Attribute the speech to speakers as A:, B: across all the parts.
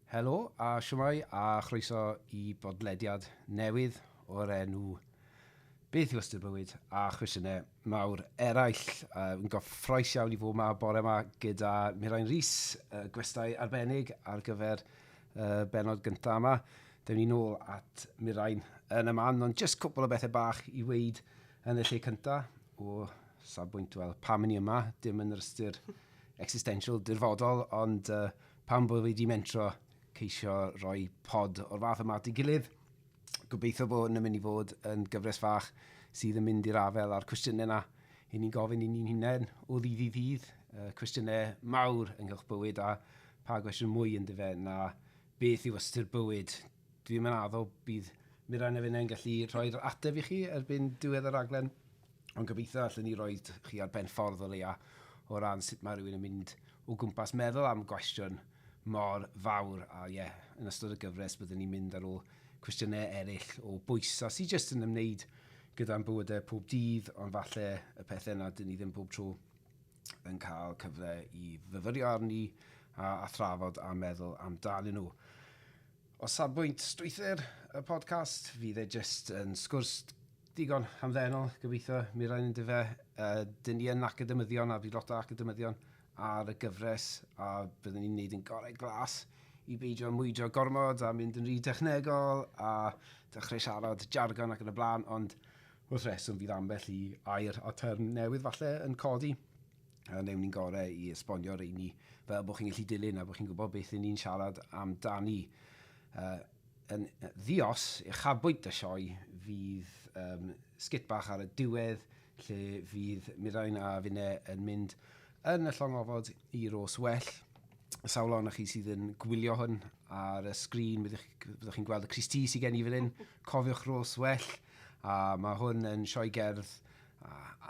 A: Helo a shwmae a chroeso i bodlediad newydd o'r enw Beth yw ystyr bywyd a chwestiynau mawr eraill. Yn gyffroes iawn i fod yma bore yma gyda Mirain Rees, gwestai arbennig ar gyfer y benod gyntaf yma. Dewn ni nôl at Mirain yn y man, ond jyst cwpl o bethau bach i weud yn y lle cyntaf o safbwynt, wel, pam ni yma, dim yn yr ystyr existential dirfodol, ond pam bod fi wedi mentro ceisio rhoi pod o'r fath yma at ei gilydd. Gobeithio bod hwn yn mynd i fod yn gyfres fach sydd yn mynd i'r afael â'r cwestiynau yna i ni'n gofyn i ni'n hunain o ddydd i ddydd. Cwestiynau mawr ynghylch bywyd a pa gwestiwn mwy yn dyfe na beth yw ystyr bywyd. Dwi'n mynd addo bydd Mirain a finnau'n gallu rhoi'r ateb i chi erbyn diwedd y raglen, ond gobeithio allan ni roi chi ar ben ffordd o leia o ran sut mae rhywun yn mynd o gwmpas meddwl am gwestiwn mor fawr. A ie, yeah, yn ystod y gyfres byddwn ni'n mynd ar ôl cwestiynau eraill o bwys a sydd jyst yn ymwneud gyda'n bywydau pob dydd, ond falle y pethau yna dyn ni ddim pob tro yn cael cyfle i fyfyrio arni a thrafod a meddwl amdanyn nhw. O safbwynt strwythur y podcast, fydd e jyst yn sgwrs digon hamddenol, gobeithio, Mirain yn dyfe. Dyn ni yn academyddion a fydd lot o academyddion ar y gyfres a byddwn ni'n neud yn gorau glas i beidio mwydro gormod a mynd yn rhy technegol a dechrau siarad jargon ac yn y blaen, ond wrth reswm fydd ambell i air a term newydd falle yn codi. A wnewn ni'n gorau i esbonio rheini fel bod chi'n gallu dilyn a bod chi'n gwybod beth ni'n siarad amdani. Yn ddios, uchafbwynt y sioe fydd sgit bach ar y diwedd lle fydd Mirain a finne yn mynd yn y llong ofod i Ros Well. Y sawl ohonoch chi sydd yn gwylio hwn ar y sgrin, byddwch chi'n gweld y crys-T sydd gen i fan hyn, cofiwch Ros Well, a mae hwn yn sioe gerdd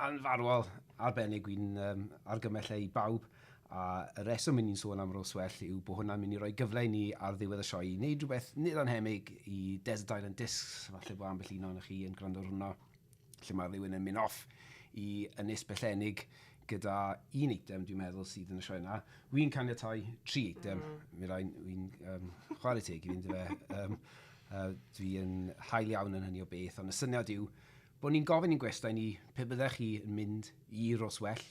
A: anfarwol arbennig, dwi'n argymell e i bawb. A y reswm i ni'n sôn am Roswell yw bod hwnna'n mynd i roi gyfle i ni ar ddiwedd y sioe i wneud rhywbeth nid anhemig i Desert Island Discs, falle bod ambell un ohonoch chi yn gwrando ar hwnna, lle mae rhywun yn mynd off i Ynys Bellenig gyda un eitem dwi'n meddwl sydd yn y sioe yna. Wy'n caniatau tri eitem, mi rhaid, wy'n chwarae teg i fynd fe. Dwi'n hael iawn yn hynny o beth, ond y syniad yw bod ni'n gofyn i'n gwestai ni pe byddech chi yn mynd i Roswell,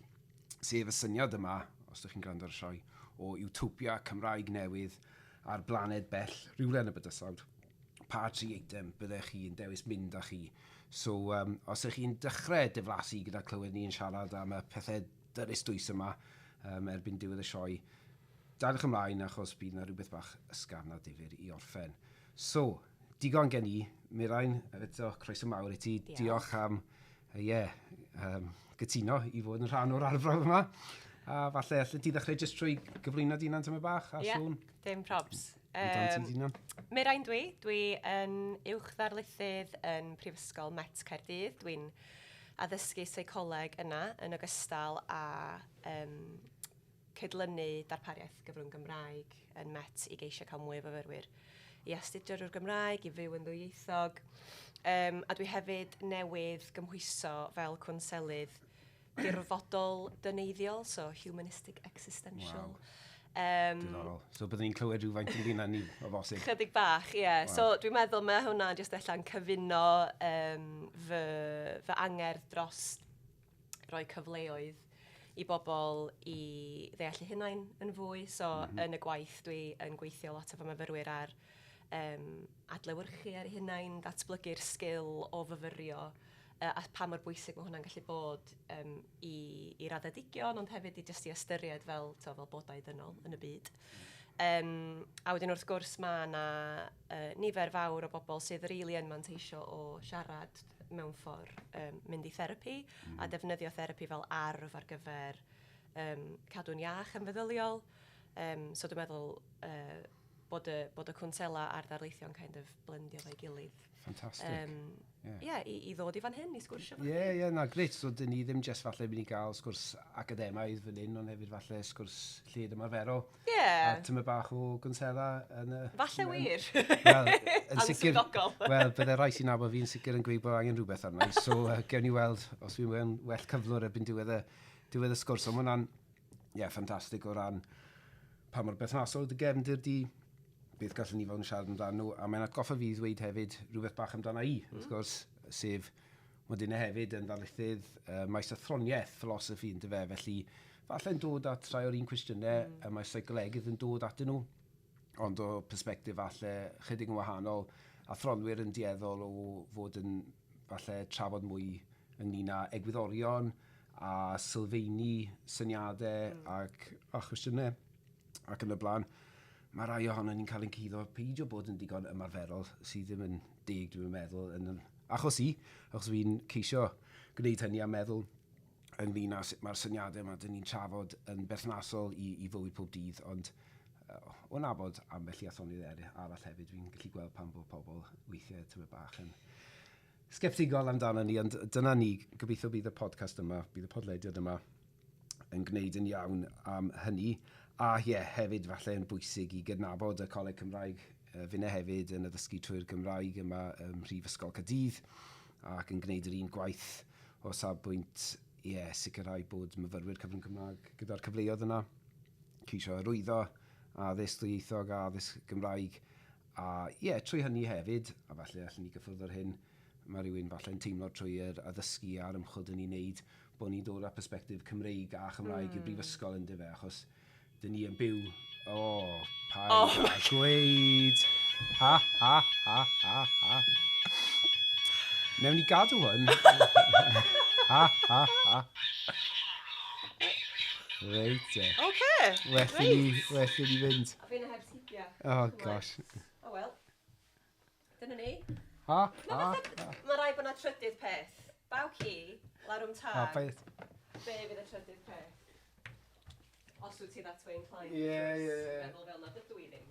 A: sef y syniad yma, os ydych chi'n gwrando ar y sioe, o utopia Cymraeg newydd ar blaned bell, rhywle yn y bydysawd, pa tri eitem byddech chi yn dewis mynd â chi? So, os ydych chi'n dechrau diflasu gyda clywed ni'n siarad am y pethau dyrys dwys yma erbyn diwedd y sioe, daliwch ymlaen achos bydd yna rhywbeth bach ysgafn a difyr i orffen. So, digon gen i, Mirain, eto, croeso mawr i ti. Diolch, Diolch am yeah, gytuno i fod yn rhan o'r arbrawf yma. A falle allet ti ddechrau jyst trwy gyflwyno dy hunan tyma bach a
B: yeah,
A: sôn.
B: Dim probs.
A: Mirain
B: dwi yn uwch ddarlithydd yn Prifysgol Met Caerdydd. Dwi'n addysgu seicoleg yna yn ogystal â cydlynu darpariaeth gyfrwng Gymraeg yn Met i geisio cael mwy o fyfyrwyr i astudio drwy'r Gymraeg, i fyw yn ddwyieithog. A dwi hefyd newydd gymhwyso fel cwnselydd dirfodol dyneiddiol, so humanistic existential.
A: Wow. Diddorol. So byddwn ni'n clywed rhywfaint ynglyn â ni, o bosib.
B: Chydig bach, ie. Yeah. Wow. So dwi'n meddwl mae hwnna jyst ella'n cyfuno fy angerdd dros rhoi cyfleoedd i bobl i ddeall eu hunain yn fwy. So yn y gwaith dwi yn gweithio lot efo myfyrwyr ar adlewyrchu ar eu hunain, datblygu'r sgil o fyfyrio, a pa mor bwysig mae hwnna'n gallu bod i raddedigion, ond hefyd i jyst i ystyried fel, to, fel bodau dynol yn y byd. A wedyn wrth gwrs mae yna nifer fawr o bobl sydd rili yn manteisio o siarad mewn ffordd mynd i therapi a defnyddio therapi fel arf ar gyfer cadw'n iach yn feddyliol. So dwi'n meddwl bod y cwnsela a'r darlithio'n kind of blendio efo'i gilydd.
A: Ffantastig.
B: Yeah, i ddod i fan hyn, i sgwrsio
A: efo Ie, yeah, na, grêt. So, dyn ni ddim jyst falle mynd i gael sgwrs academaidd fan hyn, ond hefyd falle sgwrs lled ymarferol.
B: Yeah.
A: A tyma bach o gwnsela yn y...
B: Falle wir.
A: Wel, yn sicr... Wel, bydde rai sy'n nabod fi'n sicr yn gweud bod angen rhywbeth arna i. So, gewn ni weld os fi'n mewn well cyflwr erbyn diwedd y sgwrs. Ond mae hwnna'n, ie, yeah, ffantastig o ran pa mor berthnasol dy gefndir di beth gallwn ni fod yn siarad amdano nhw, a mae'n atgoffa fi i ddweud hefyd rhywbeth bach amdana i, wrth gwrs, sef mod inne hefyd yn ddarlithydd maes athroniaeth, philosophy, yndyfe, felly falle'n dod at rhai o'r un cwestiynau y mae seicolegydd yn dod atyn nhw, ond o persbectif falle chydig yn wahanol, athronwyr yn dueddol o fod yn falle trafod mwy ynglyn â egwyddorion a sylfeini syniadau ac a chwestiynau ac yn y blaen. Mae rai ohono ni'n cael ein cuddo peidio bod yn digon ymarferol, sydd ddim yn deg dwi'n meddwl, yn achos i, achos fi'n ceisio gwneud hynny a meddwl ynglyn â sut mae'r syniadau yma dyn ni'n trafod yn berthnasol i, i fywyd pob dydd, ond o nabod ambell i athronydd arall hefyd, fi'n gallu gweld pan bod pobl weithiau tyma bach yn sgeptigol amdano ni, ond dyna ni, gobeithio bydd y podcast yma, bydd y podlediad yma yn gwneud yn iawn am hynny. A ie, yeah, hefyd falle yn bwysig i gydnabod y Coleg Cymraeg, finne hefyd yn addysgu trwy'r Gymraeg yma ym Mhrifysgol Caerdydd ac yn gwneud yr un gwaith o safbwynt, ie, yeah, sicrhau bod myfyrwyr cyfrwng Cymraeg gyda'r cyfleoedd yna, ceisio hyrwyddo addysg ddwyieithog a addysg Gymraeg, a ie, yeah, trwy hynny hefyd, a falle allwn ni gyffwrdd ar hyn, mae rhywun falle'n teimlo trwy'r addysgu a'r ymchwil dyn ni'n neud, bod ni'n dod â perspectif Cymreig a Chymraeg i'r brifysgol yndyfe, achos dyn ni yn byw... O, oh, paid oh a gweud! Ha, ha, ha, ha, ha. Newn ni gadw hwn. ha, ha, ha. Reit e.
B: Oce.
A: Well i ni, well i ni fynd.
B: A fi'n heb sgidiau.
A: Oh, gosh.
B: Oh well. Dyna ni.
A: Ha,
B: ha,
A: ha.
B: Mae rhaid bod yna trydydd peth. Baw ci, larwm tân.
A: Ha, beth?
B: Be fydd y trydydd peth? Os wyt ti that way inclined.
A: Ie, ie, ie.
B: Meddwl fel na, dydw i ddim.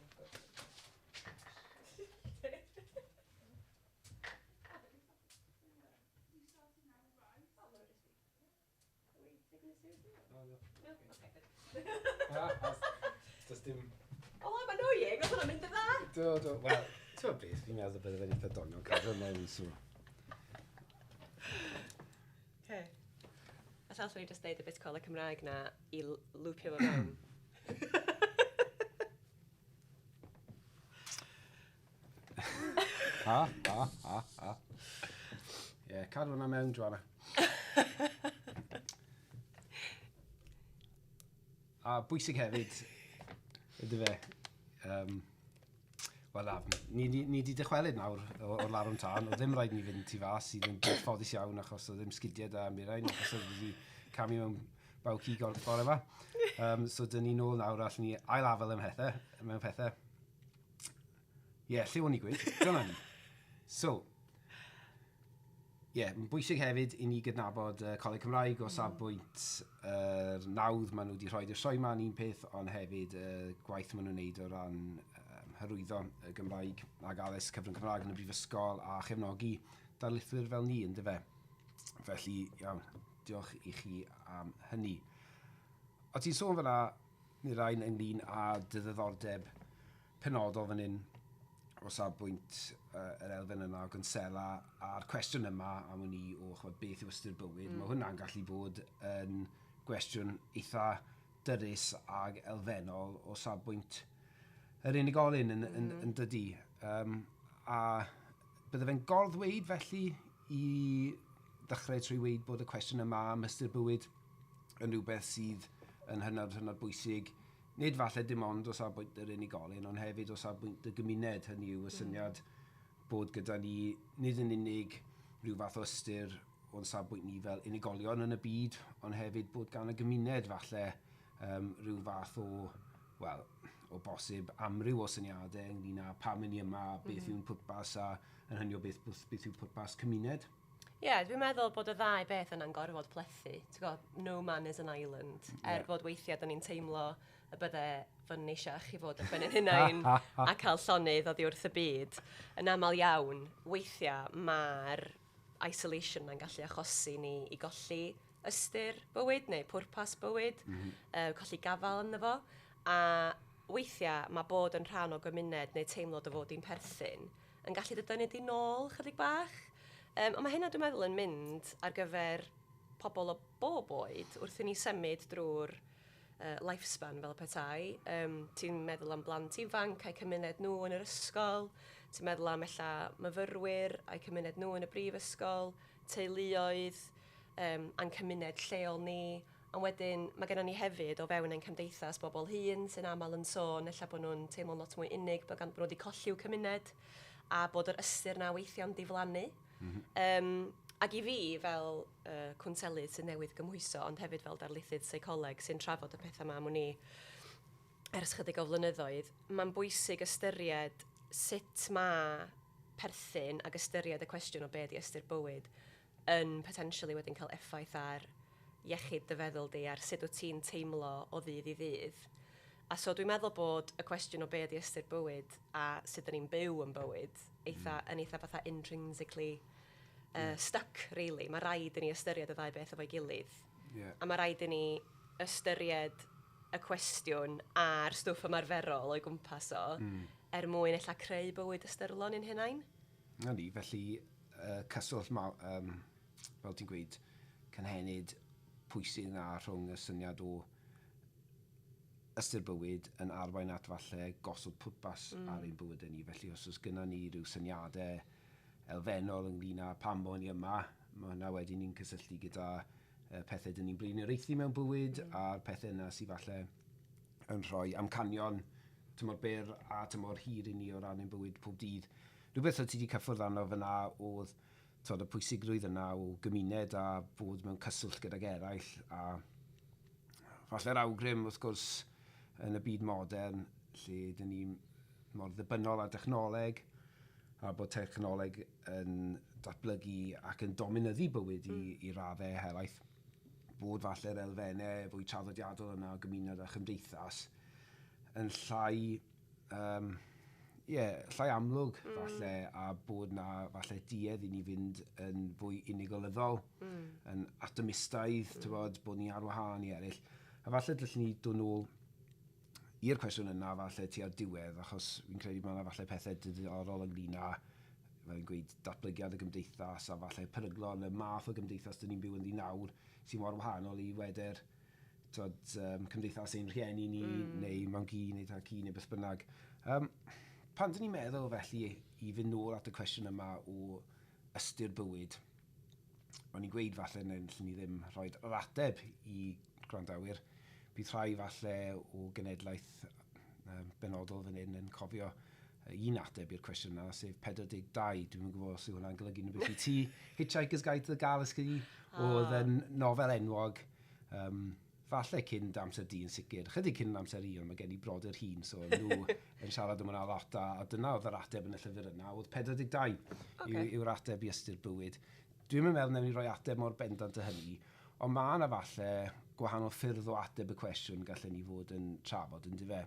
A: Does dim...
B: O, I'm annoying, oedd hwnna'n mynd yn dda.
A: Do, do, wel, ti'n beth, fi'n meddwl bydde fe'n eitha doniol cadw mewn, so...
B: Okay. Alla allwn ni just deud y bit Coleg Cymraeg na i lwpio fo mewn.
A: Ha, ha, ha, ha. Ie, yeah, cadw hwnna mewn, Joanna. A bwysig hefyd, ydy fe, wel na, ni, ni, ni di dychwelyd nawr o'r larwm tân, oedd ddim rhaid ni fynd tu fas, sydd yn beth ffodus iawn achos oedd ddim sgidiau da Mirain, achos oedd wedi camu mewn baw ci bore yma. So dyn ni nôl nawr, allwn ni ail-afael ym mhethau, mewn pethau. Ie, yeah, lle o'n i gweud? Dyna ni. So, ie, yeah, mae'n bwysig hefyd i ni gydnabod Coleg Cymraeg o safbwynt yr nawdd maen nhw wedi rhoi i'r sioe yma yn un peth, ond hefyd y gwaith maen nhw'n wneud o ran hyrwyddo y Gymraeg ac addysg cyfrwng Cymraeg yn y brifysgol a chefnogi darlithwyr fel ni, yndyfe. Felly, iawn, diolch i chi am hynny. O ti'n sôn fyna, Mirain, ynglyn â dy ddiddordeb penodol fan hyn o safbwynt yr elfen yna o gynsela a'r cwestiwn yma am wn i o ch'mod, beth yw ystyr bywyd. Mae hwnna'n gallu bod yn gwestiwn eitha dyrys ag elfennol o safbwynt yr unigolyn yn, yn, yn dydy. A bydde fe'n gorddweud felly i ddechrau trwy weud bod y cwestiwn yma am ystyr bywyd yn rhywbeth sydd yn hynod, hynod bwysig, nid falle dim ond o safbwynt yr unigolyn, ond hefyd o safbwynt y gymuned, hynny yw y syniad bod gyda ni nid yn unig rhyw fath o ystyr o'n safbwynt ni fel unigolion yn y byd, ond hefyd bod gan y gymuned falle rhyw fath o, wel, o bosib amryw o syniadau ynglyn â pam 'y ni yma, beth yw'n pwrpas a yn hynny o beth, beth yw pwrpas cymuned.
B: Ie, yeah, dwi'n meddwl bod y ddau beth yna'n gorfod plethu. Ti'n gwybod, no man is an island. Er bod weithiau da ni'n teimlo y bydde fy neisiach i fod ar ben ein hunain a cael llonydd oddi wrth y byd. Yn aml iawn, weithiau mae'r isolation na'n gallu achosi ni i golli ystyr bywyd neu pwrpas bywyd, colli gafael ynddo fo. A weithiau mae bod yn rhan o gymuned neu teimlo dy fod i'n perthyn yn gallu dy dynnu di nôl chydig bach. Ond mae hynna dwi'n meddwl yn mynd ar gyfer pobl o bob oed wrth i ni symud drwy'r lifespan fel petai. Ti'n meddwl am blant ifanc a'u cymuned nhw yn yr ysgol, ti'n meddwl am ella myfyrwyr a'u cymuned nhw yn y brifysgol, teuluoedd, a'n cymuned lleol ni. Ond wedyn, mae gennym ni hefyd o fewn ein cymdeithas bobl hŷn sy'n aml yn sôn ella bod nhw'n teimlo'n lot mwy unig, bod nhw wedi colli'w cymuned, a bod yr ystyr 'na weithiau'n diflannu. Ac i fi, fel cwnselydd sy'n newydd gymhwyso, ond hefyd fel darlithydd seicoleg sy'n trafod y pethau yma am wn i ers chydig o flynyddoedd, mae'n bwysig ystyried sut mae perthyn ac ystyried y cwestiwn o be ydy ystyr bywyd yn potentially wedyn cael effaith ar iechyd dy feddwl di, ar sut wyt ti'n teimlo o ddydd i ddydd. A so dwi'n meddwl bod y cwestiwn o be ydy ystyr bywyd a sut dyn ni'n byw yn bywyd eitha, yn eitha fatha intrinsically stuck, really. Mae rhaid i ni ystyried y ddau beth efo'i gilydd. A mae rhaid i ni ystyried y cwestiwn a'r stwff ymarferol o'i gwmpas o, er mwyn ella creu bywyd ystyrlon i'n hunain.
A: Na ni, felly cyswllt, fel ti'n gweud, cynhenid pwysig na rhwng y syniad o ystyr bywyd yn arwain at falle gosod pwrpas ar ein bywydau ni. Felly os oes gynna ni rhyw syniadau elfennol ynglyn â pam bod ni yma, mae hwnna wedyn ni'n cysylltu gyda pethau dyn ni'n blaenoriaethu mewn bywyd a'r pethau yna sydd falle yn rhoi amcanion tymor byr a tymor hir i ni o ran ein bywyd pob dydd. Rhywbeth o ti wedi cyffwrdd arno fyna oedd, twod, y pwysigrwydd yna o gymuned a bod mewn cyswllt gydag eraill, a falle'r awgrym wrth gwrs yn y byd modern lle dyn ni mor ddibynnol ar dechnoleg a bod technoleg yn datblygu ac yn dominyddu bywyd i raddau helaeth, bod falle'r elfennau fwy traddodiadol yna o gymuned a chymdeithas yn llai yeah, llai amlwg falle, a bod na falle duedd i ni fynd yn fwy unigolyddol, yn atomistaidd, mm. Bod ni ar wahân i eraill. A falle dyllen ni dod nôl i'r cwestiwn yna falle tua'r diwedd, achos fi'n credu bod yna falle pethau diddorol ynglyn â, fel yn gweud, datblygiad y gymdeithas a falle peryglon y math o gymdeithas dyn ni'n byw ynddi nawr sy'n mor wahanol i weder, twod, cymdeithas ein rhieni ni, neu mam-gu neu tad-cu neu beth bynnag. Pan dyn ni'n meddwl felly i fynd nôl at y cwestiwn yma o ystyr bywyd, o'n i'n gweud falle neu allen ni ddim rhoi yr ateb i gwrandawyr. Bydd rhai falle o genedlaeth benodol fan hyn yn cofio un ateb i'r cwestiwn yna, sef 42. Dwi'n yn gwybod os yw hwnna'n golygu unrhyw beth i ti. Hitchhiker's Guide to the Galaxy oedd yn nofel enwog, falle cyn dy amser di yn sicr, chydig cyn amser i, ond mae gen i brodyr hŷn, so nhw yn siarad am hwnna lot, a dyna oedd yr ateb yn y llyfr yna, oedd 42 yw'r ateb i ystyr bywyd. Dwi'n meddwl newn ni roi ateb mor bendant â hynny, ond mae yna falle gwahanol ffyrdd o ateb y cwestiwn gallen ni fod yn trafod, yn dyfe?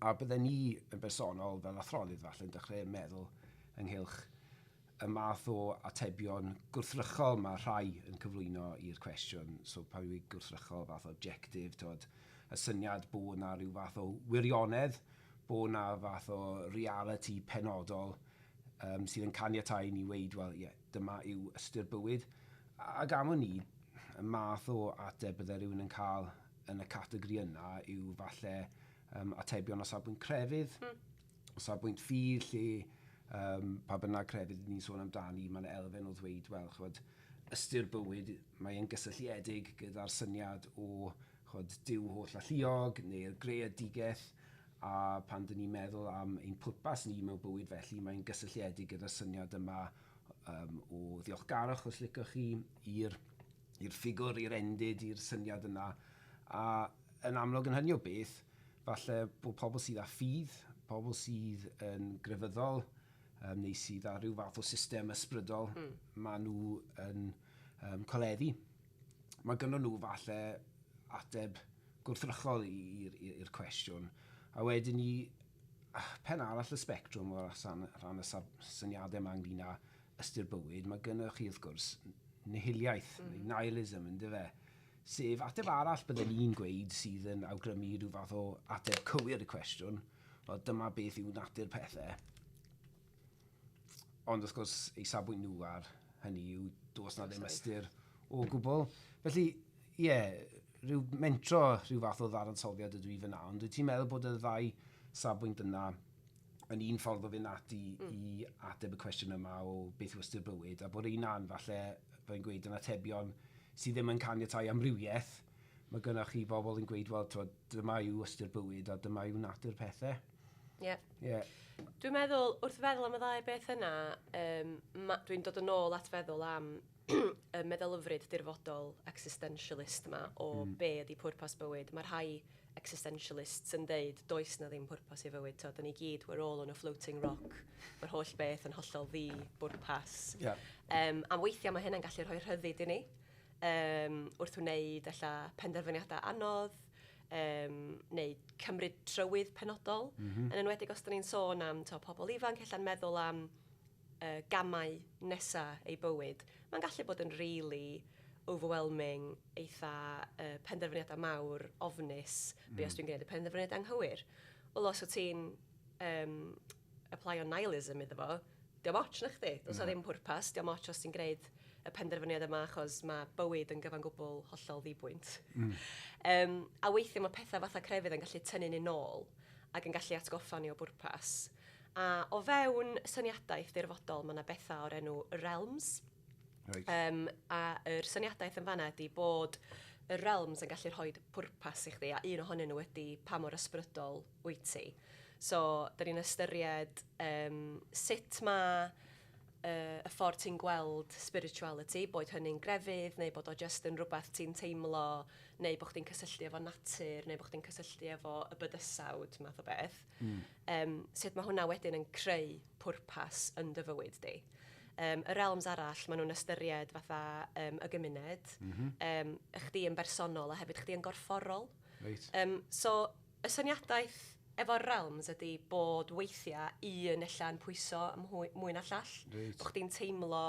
A: A bydden ni yn bersonol fel athronydd falle yn dechrau meddwl ynghylch y math o atebion gwrthrychol mae rhai yn cyflwyno i'r cwestiwn. So pa yw gwrthrychol, fath o objective, twod, y syniad bod na rhyw fath o wirionedd, bod na fath o reality penodol sydd yn caniatáu i ni weud, wel, ie, dyma yw ystyr bywyd. Ac am wn i, y math o ateb bydde rhywun yn cael yn y categori yna yw falle atebion o safbwynt crefydd, o safbwynt ffydd, lle pa bynnag crefydd ni'n sôn amdani, mae'n elfen o ddweud, wel, chwod, ystyr bywyd, mae'n gysylltiedig gyda'r syniad o, chwod, Duw holl alluog neu'r greadigaeth, a pan dyn ni'n meddwl am ein pwrpas ni mewn bywyd felly, mae'n gysylltiedig gyda'r syniad yma o ddiolchgarwch, os licwch chi, i'r ffigwr, i'r endid, i'r syniad yna. A yn amlwg yn hynny o beth, falle bod pobl sydd â ffydd, pobl sydd yn grefyddol, neu sydd â rhyw fath o system ysbrydol, maen nhw yn coleddu. Mae gynnon nhw falle ateb gwrthrychol i'r cwestiwn. A wedyn ni, pen arall y sbectrwm o ran y syniadau yma ynglyn â ystyr bywyd, mae gynnoch chi wrth gwrs nihiliaeth, neu nihilism, yndyfe? Sef ateb arall bydden ni'n gweud sydd yn awgrymu rhyw fath o ateb cywir y cwestiwn, wel, dyma beth yw natur pethau. Ond wrth gwrs, eu safbwynt nhw ar hynny yw does na ddim ystyr o gwbl. Felly, ie, yeah, rhyw mentro rhyw fath o ddadansoddiad ydw i fyna, ond wyt ti'n meddwl bod y ddau safbwynt yna yn un ffordd o fynd ati i ateb y cwestiwn yma o beth yw ystyr bywyd, a bod rheina'n falle, fel fi'n gweud, yn atebion sydd ddim yn caniatáu amrywiaeth? Mae gynnoch chi bobl yn gweud, wel, twod, dyma yw ystyr bywyd a dyma yw natur pethau.
B: Ie. Yeah. Dwi'n meddwl, wrth feddwl am y ddau beth yna, dwi'n dod yn ôl at feddwl am y meddylfryd dirfodol existentialist yma o be ydy pwrpas bywyd. Mae rhai existentialists yn deud does na ddim pwrpas i fywyd. So, da ni gyd, we're all on a floating rock. Mae'r holl beth yn hollol ddi bwrpas. A weithiau mae hynna'n gallu rhoi rhyddid i ni wrth wneud ella penderfyniadau anodd, neu cymryd trywydd penodol. Yn enwedig os da ni'n sôn am to, pobl ifanc ella'n meddwl am gamau nesa eu bywyd. Mae'n gallu bod yn really overwhelming, eitha penderfyniadau mawr, ofnus, be os dwi'n gwneud y penderfyniad anghywir? Wel, os wyt ti'n applio nihilism iddo fo, dio'm ots na chdi. Does na ddim pwrpas, dio'm ots os ti'n gwneud y penderfyniad yma achos mae bywyd yn gyfan gwbl hollol ddibwynt. A weithiau mae pethau fatha crefydd yn gallu tynnu ni nôl ac yn gallu atgoffa ni o bwrpas. A o fewn syniadaeth dirfodol, mae yna bethau o'r enw realms. A yr syniadaeth yn fanna ydy bod y realms yn gallu rhoi pwrpas i chdi, a un ohonyn nhw ydy pa mor ysbrydol wyt ti. So, da ni'n ystyried sut mae y ffordd ti'n gweld spirituality, boed hynny'n grefydd, neu bod o just yn rhywbeth ti'n teimlo, neu bod chdi'n cysylltu efo natur, neu bod chdi'n cysylltu efo y bydysawd, math o beth. Sut mae hwnna wedyn yn creu pwrpas yn dy fywyd di. Y realms arall, maen nhw'n ystyried fatha y gymuned, chdi yn bersonol a hefyd chdi yn gorfforol. So, y syniadaeth efo'r realms ydy bod weithiau un ella'n pwyso am mwy na llall. Bod chdi'n teimlo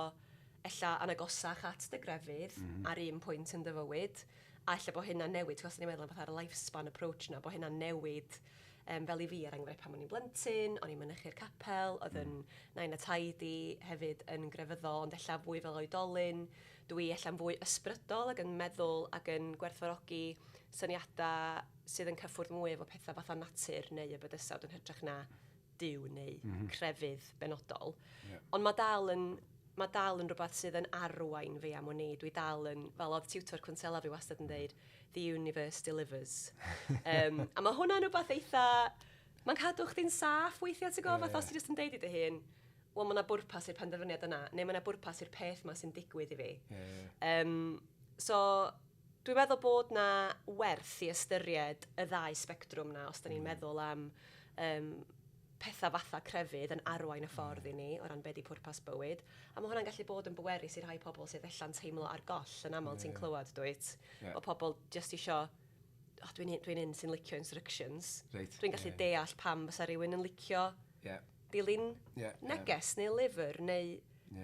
B: ella yn agosach at dy grefydd ar un pwynt yn dy fywyd, a ella bod hynna'n newid, os ni'n meddwl am fatha'r lifespan approach na, bod hynna'n newid fel i fi, er enghraifft, pan o'n i'n blentyn, o'n i'n mynychu'r capel, oedd yn nain a taid i hefyd yn grefyddol, ond ella fwy fel oedolyn, dwi ella'n fwy ysbrydol ac yn meddwl ac yn gwerthfawrogi syniadau sydd yn cyffwrdd mwy efo pethau fatha natur neu y bydysawd yn hytrach na Duw neu crefydd benodol. Ond mae dal yn rhywbeth sydd yn arwain fi am wn i. Dwi dal yn, fel oedd tutor cwnsela fi wastad yn deud, "The universe delivers." A mae hwnna'n rhywbeth eitha... Mae'n cadw chdi'n saff weithiau, ti'n gwybod? Fatha os ti jyst yn deud i dy hun, wel, mae yna bwrpas i'r penderfyniad yna, neu mae yna bwrpas i'r peth yma sy'n digwydd i fi. So, dwi'n meddwl bod na werth i ystyried y ddau sbectrwm na, os da ni'n meddwl am pethau fatha crefydd yn arwain y ffordd i ni o ran be di pwrpas bywyd. A mae hwnna'n gallu bod yn bwerus i rhai pobl sydd ella'n teimlo ar goll yn aml, ti'n clywed, dwyt? Bod pobl just isio, oh, dwi un sy'n licio instructions. Dwi'n gallu deall pam fysa rhywun yn licio dilyn neges neu lyfr neu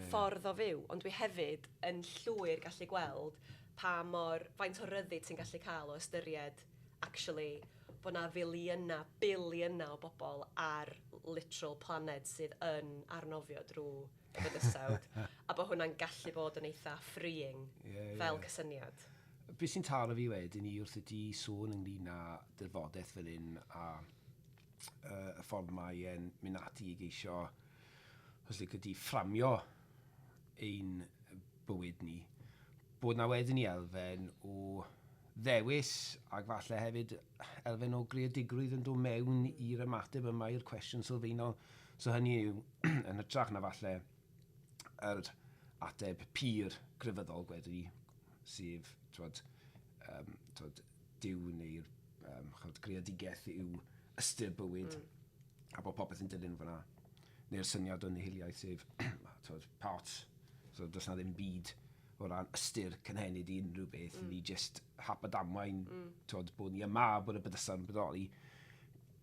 B: ffordd o fyw, ond dwi hefyd yn llwyr gallu gweld pa mor, faint o ryddid ti'n gallu cael o ystyried actually bod na filiynau, biliynau o bobl ar literal planet sydd yn arnofio drwy y bydysawd, a bod hwnna'n gallu bod yn eitha freeing fel cysyniad.
A: Be sy'n taro fi wedyn i wrth i ti sôn ynglyn â dirfodaeth fel hyn a y ffordd mae'n mynd ati i geisio, os licio di, fframio ein bywyd ni, bod na wedyn ni elfen o ddewis ac falle hefyd elfen o greadigrwydd yn dod mewn i'r ymateb yma i'r cwestiwn sylfaenol. So hynny yw, yn hytrach na falle yr ateb pur grefyddol gwedwn ni, sef twod, twod, Duw neu'r chod, greadigaeth yw ystyr bywyd a bod popeth yn dilyn fyna. Neu'r syniad o nihiliaeth, sef twod, part, so does na ddim byd o ran ystyr cynhenid i unrhyw beth, ni just hap a damwain, twod, bod ni yma, bod y bydysawd yn bodoli.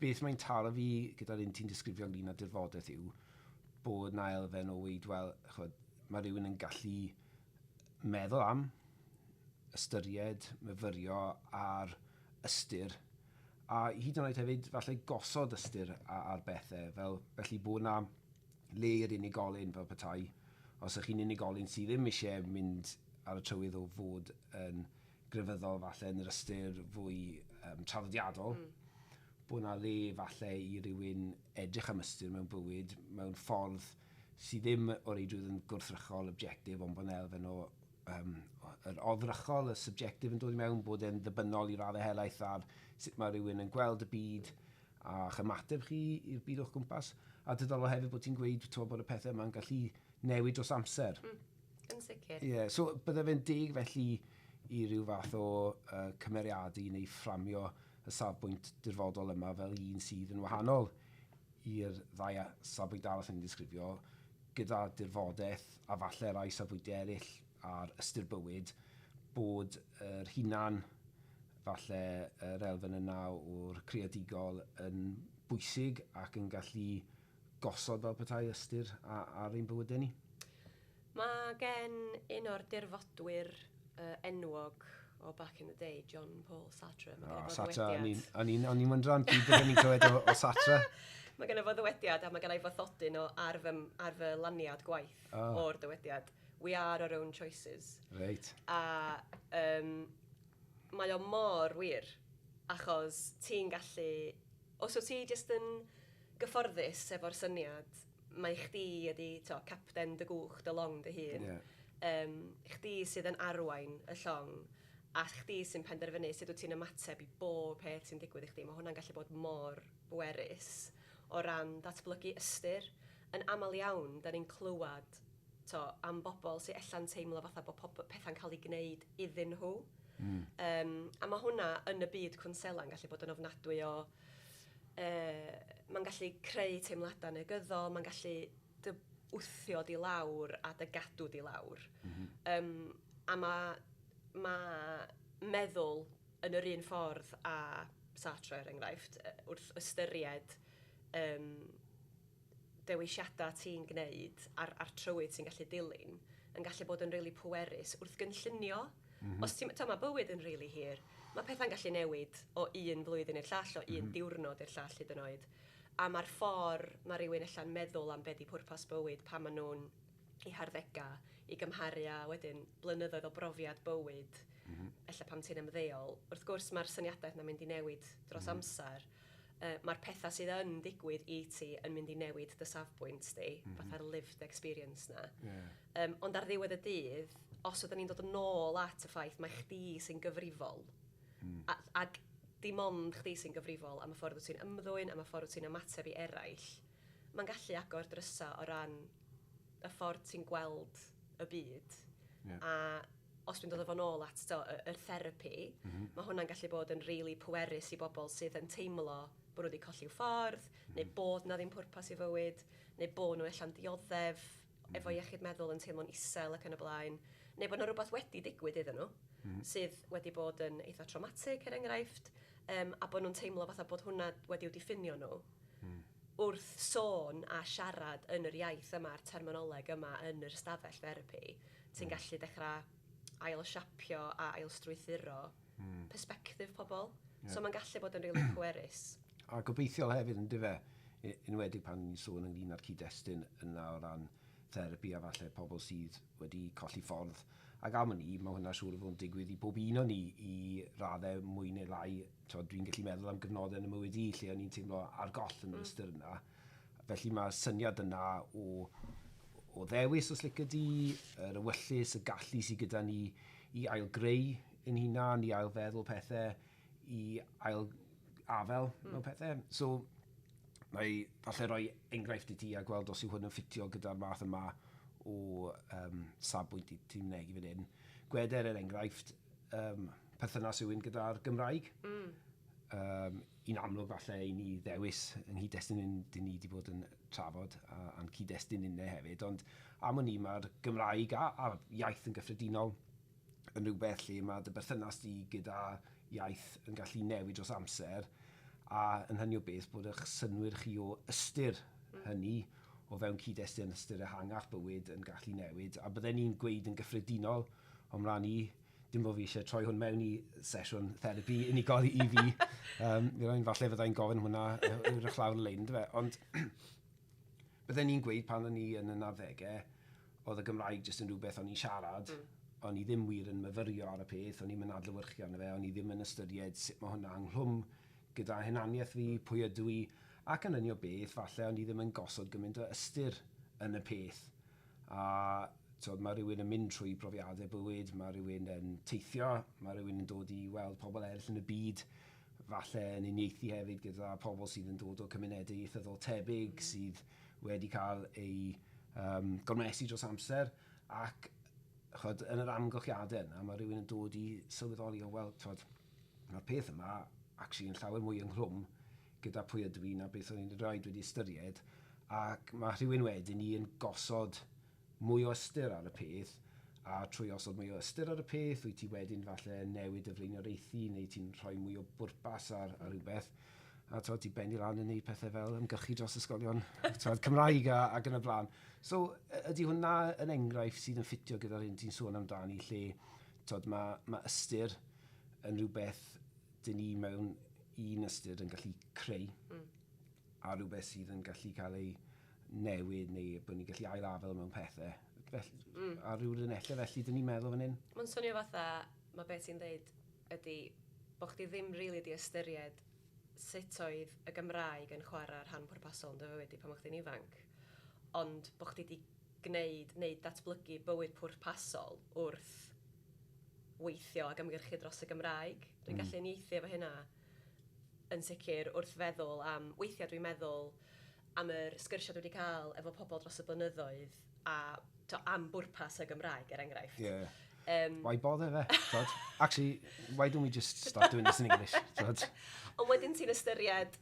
A: Beth mae'n taro fi gyda'r un ti'n disgrifio ynglyn â dirfodaeth yw bod na elfen o weid, wel, chod, mae rhywun yn gallu meddwl am, ystyried, myfyrio ar ystyr, a hyd yn oed hefyd falle gosod ystyr ar bethau, fel felly bod na le i'r unigolyn fel petai. Os ydych chi'n unigolyn sydd ddim eisiau mynd ar y trywydd o fod yn grefyddol falle yn yr ystyr fwy traddodiadol, bod 'na le falle i rywun edrych am ystyr mewn bywyd mewn ffordd sydd ddim o reidrwydd yn gwrthrychol, objective, ond bod 'na elfen o yr oddrychol, y subjective yn dod i mewn, bod e'n ddibynnol i raddau helaeth ar sut mae rhywun yn gweld y byd a'ch ymateb chi i'r byd o'ch gwmpas. A diddorol hefyd bod ti'n gweud bod y pethau yma'n gallu newid dros amser.
B: Yn sicr.
A: Ie, yeah, so bydde fe'n deg felly i ryw fath o cymeriadu neu fframio y safbwynt dirfodol yma fel un sydd yn wahanol i'r ddau safbwynt arall yn disgrifio, gyda dirfodaeth a falle rai safbwyntiau eraill ar ystyr bywyd, bod yr hunan, falle yr elfen yna o'r creadigol yn bwysig ac yn gallu gosod fel petai ystyr ar ein bywydau ni.
B: Mae gen un o'r dirfodwyr enwog o back in the day, John Paul Sartre.
A: Mae oh, Sartre, o'n i'n wyndran pryd byddwn ni'n clywed o Sartre.
B: Mae gen i fo ddywediad a mae gen i fathodyn o ar fy laniad gwaith o'r dywediad. "We are our own choices." A mae o mor wir, achos ti'n gallu... Os wyt ti jyst yn gyfforddus efo'r syniad, mae chdi ydi to, capten dy gwch, dy long dy hun. Chdi sydd yn arwain y llong, a chdi sy'n penderfynu sut wyt ti'n ymateb i bob peth sy'n digwydd i chdi. Mae hwnna'n gallu bod mor bwerus o ran datblygu ystyr. Yn aml iawn, da ni'n clywed to, am bobl sy'n ella'n teimlo fatha bod pethau'n cael ei gwneud iddyn nhw. A mae hwnna yn y byd cwnsela'n gallu bod yn ofnadwy o... Mae'n gallu creu teimladau negyddol, mae'n gallu dy wthio di lawr a dy gadw di lawr. A ma meddwl yn yr un ffordd a Sartre, er enghraifft, wrth ystyried dewisiadau ti'n gwneud a'r trywydd ti'n gallu dilyn, yn gallu bod yn rili really pwerus wrth gynllunio. Os ti'n, mae bywyd yn rili really hir. Mae pethau'n gallu newid o un flwyddyn i'r llall, o un diwrnod i'r llall hyd yn oed. A mae'r ffordd mae rhywun ella'n meddwl am be di pwrpas bywyd pan maen nhw'n eu harddega i gymharu â wedyn blynyddoedd o brofiad bywyd, ella pan ti'n ymddeol. Wrth gwrs mae'r syniadaeth 'na'n mynd i newid dros amser. Mae'r pethau sydd yn digwydd i ti yn mynd i newid dy safbwynt di, fatha'r lived experience na. Ond ar ddiwedd y dydd, os ydyn ni'n dod yn ôl at y ffaith mae chdi sy'n gyfrifol, ac dim ond chdi sy'n gyfrifol am y ffordd wyt ti'n ymddwyn, am y ffordd wyt ti'n ymateb i eraill, mae'n gallu agor drysa o ran y ffordd ti'n gweld y byd. A os dwi'n dod â fo nôl at to, yr therapi, mae hwnna'n gallu bod yn rili really pwerus i bobl sydd yn teimlo bod nhw wedi colli'w ffordd, neu bod na ddim pwrpas i fywyd, neu bod nhw ella'n dioddef efo iechyd meddwl, yn teimlo'n isel ac yn y blaen, neu bod 'na rhywbeth wedi digwydd iddyn nhw, sydd wedi bod yn eitha traumatic, er enghraifft, a bod nhw'n teimlo fatha bod hwnna wedi'w diffinio nhw. Wrth sôn a siarad yn yr iaith yma, a'r terminoleg yma yn yr ystafell therapi, ti'n gallu dechrau ail-siapio a ail-strwythuro perspectif pobl. So mae'n gallu bod yn rili really pwerus.
A: A gobeithiol hefyd yn dyfe, enwedig pan ni'n sôn ynglyn â'r cyd-destun yna o ran therapi a falle pobl sydd wedi colli ffordd. Ac am hynny, mae hwnna siŵr o fod yn digwydd i bob un o ni i raddau mwy neu lai. Dwi'n gallu meddwl am gyfnodau yn y mywyd i lle o'n i'n teimlo ar goll yn yr ystyr yna. Felly mae'r syniad yna o ddewis, os licio di, yr ewyllys, y gallu sydd gyda ni i ailgreu ein hunan, i ailfeddwl pethau, i ail afel mewn pethau. So, mae falle rhoi enghraifft i ti a gweld os yw hwn yn ffitio gyda'r math yma o safbwynt i ti'n mynegi fan hyn. Gweder, er enghraifft, perthynas yw'n gyda'r Gymraeg. Un amlwg falle i ni ddewis yng nghyd-destun un dyn ni wedi bod yn trafod a'n cyd-destun unne hefyd, ond am wn i mae'r Gymraeg a iaith yn gyffredinol yn rhywbeth lle mae dy berthynas di gyda iaith yn gallu newid dros amser, a yn hynny o beth bod eich synnwyr chi o ystyr hynny o fewn cyd-destun ystyr ehangach bywyd yn gallu newid. A bydden ni'n gweud yn gyffredinol o mlaen i, dim bod fi eisiau troi hwn mewn i sesiwn therapi unigol i fi. Falle fyddai'n gofyn hwnna wrach lawr y lein, yndyfe? Ond bydden ni'n gweud pan o'n i yn y 90au, oedd y Gymraeg jyst yn rhywbeth o'n i'n siarad. O'n i ddim wir yn myfyrio ar y peth, o'n i'm yn adlewyrchu arno fe, o'n i ddim yn ystyried sut mae hwnna ynghlwm gyda hunaniaeth fi, pwy ydw i, ac yn hynny o beth, falle o'n i ddim yn gosod gymaint o ystyr yn y peth. A twod, mae rhywun yn mynd trwy brofiadau bywyd, mae rhywun yn teithio, mae rhywun yn dod i weld pobl eraill yn y byd, falle yn uniaethu hefyd gyda pobl sydd yn dod o cymunedau ieithyddol tebyg, sydd wedi cael eu gormesu dros amser, ac chod, yn yr amgylchiadau yna, mae rhywun yn dod i sylweddoli o, wel, twod, mae'r peth yma actually yn llawer mwy ynghlwm gyda pwy ydw i na beth o'n i'n rhaid wedi ystyried, ac mae rhywun wedyn i yn gosod mwy o ystyr ar y peth, a trwy osod mwy o ystyr ar y peth, wyt ti wedyn falle newid y flaenoriaethu, neu ti'n rhoi mwy o bwrpas ar rhywbeth, a twod, ti'n benni lan yn neud pethau fel ymgyrchu dros ysgolion twod, Cymraeg ac yn y blaen. So, ydy hwnna yn enghraifft sydd yn ffitio gyda'r hyn ti'n sôn amdani, lle twod, mae ystyr yn rhywbeth dyn ni mewn un ystyr yn gallu creu, a rhywbeth sydd yn gallu cael ei newid neu bod ni'n gallu ailafel mewn pethau. Felly, a rhyw linellau felly, dyn ni'n meddwl fan hyn?
B: Mae'n swnio fatha, mae beth ti'n dweud ydy bod chdi ddim rili di ystyried sut oedd y Gymraeg yn chwarae rhan pwrpasol yn dy fywyd di pan o'ch chdi'n ifanc, ond bod chdi di gwneud neu datblygu bywyd pwrpasol wrth weithio ac ymgyrchu dros y Gymraeg. Dwi'n gallu uniaethu efo hynna yn sicr wrth feddwl am, weithiau dwi'n meddwl am yr sgyrsiau dwi wedi cael efo pobl dros y blynyddoedd a to, am bwrpas y Gymraeg, er enghraifft.
A: Why bother fe? Twod? Actually, why don't we just start doing this in English? Twod?
B: Ond wedyn ti'n ystyried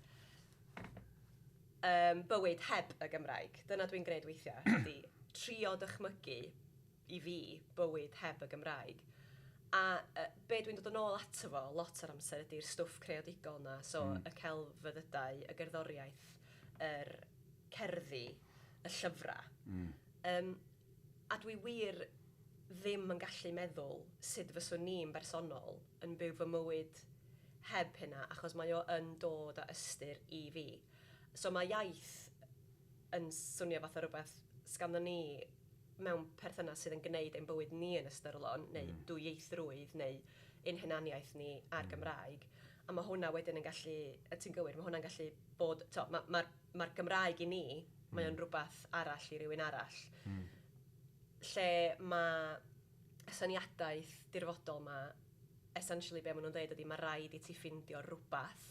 B: bywyd heb y Gymraeg. Dyna dwi'n gwneud weithiau, ydy trio dychmygu i fi bywyd heb y Gymraeg. A be dwi'n dod yn ôl ato fo lot o'r amser ydy'r stwff creadigol na, so y celfyddydau, y gerddoriaeth, yr cerddi, y llyfrau. A dwi wir ddim yn gallu meddwl sut fyswn ni'n bersonol yn byw fy mywyd heb hynna, achos mae o yn dod â ystyr i fi. So mae iaith yn swnio fatha rhywbeth sganddo ni mewn perthynas sydd yn gwneud ein bywyd ni yn ystyrlon, neu dwyieithrwydd, neu ein hunaniaeth ni ar Gymraeg. A mae hwnna wedyn yn gallu, y ti'n gywir, mae hwnna'n gallu bod, to, mae'r ma Gymraeg i ni, mae o'n rhywbeth arall i rywun arall. Lle mae y syniadaeth dirfodol ma, essentially be maen nhw'n dweud ydy mae rhaid i ti ffindio rhywbeth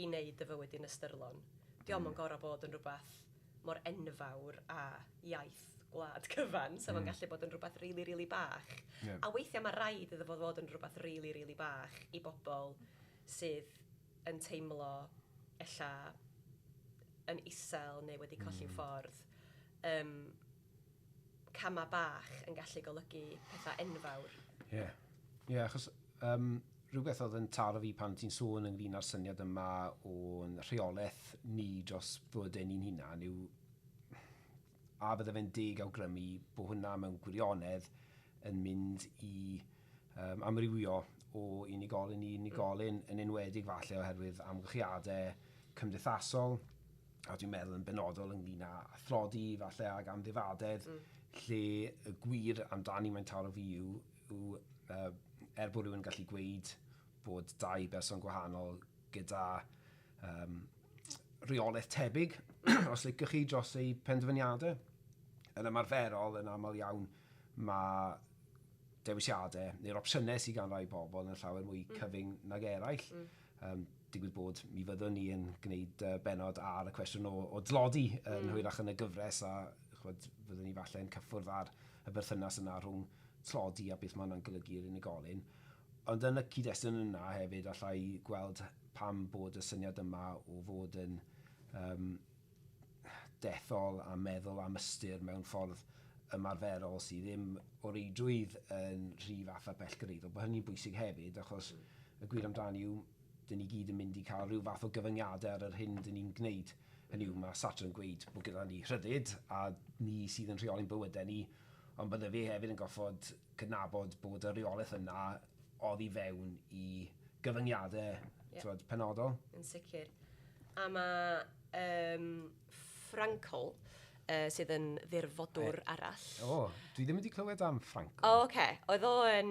B: i wneud dy fywyd i'n ystyrlon. Dio'm yn gorfod bod yn rhywbeth mor enfawr a iaith gwlad cyfan, so mae'n gallu bod yn rhywbeth really, really bach. A weithiau mae rhaid iddo fo fod yn rhywbeth really, really bach i bobl sydd yn teimlo ella yn isel neu wedi colli ffordd. Cama bach yn gallu golygu pethau enfawr.
A: Ie, yeah. Yeah, achos rhywbeth oedd yn taro fi pan ti'n sôn ynglyn â'r syniad yma o'n rheolaeth ni dros fywydau ni'n hunan yw a bydde fe'n deg awgrymu bod hwnna mewn gwirionedd yn mynd i amrywio o unigolyn i unigolyn, yn enwedig falle oherwydd amgylchiadau cymdeithasol, a dwi'n meddwl yn benodol ynglyn â thlodi falle ag amddifadedd, lle y gwir amdani mae'n taro fi yw er bod rhywun yn gallu gweud bod dau berson gwahanol gyda rheolaeth tebyg, os liciwch chi, dros eu penderfyniadau. Yn ymarferol, yn aml iawn, mae dewisiadau neu'r opsiynau sydd gan rai bobl yn llawer mwy cyfyng nag eraill. Digwydd bod mi fyddwn ni yn gwneud benod ar y cwestiwn o dlodi yn hwyrach yn y gyfres a chwbod, fyddwn ni falle yn cyffwrdd ar y berthynas yna rhwng tlodi a beth mae hwnna'n golygu i'r unigolyn. Ond yn y cyd-destun yna hefyd allai gweld pam bod y syniad yma o fod yn dethol a meddwl am ystyr mewn ffordd ymarferol sydd ddim o reidrwydd yn rhy fath a bellgyrraeddol. Bod hynny'n bwysig hefyd, achos y gwir amdani yw, dyn ni gyd yn mynd i cael rhyw fath o gyfyngiadau ar yr hyn dyn ni'n gwneud. Hynny yw, mae Sartre yn gweud bod gyda ni rhyddid a ni sydd yn rheoli'n bywydau ni, ond bydde fe hefyd yn goffod cydnabod bod y reolaeth yna oddi fewn i gyfyngiadau t'wod, penodol.
B: Yn sicr. A mae Frankl sydd yn ddirfodwr arall.
A: O, dwi ddim wedi clywed am Frankl.
B: O, oh, oce. Okay. Oedd o yn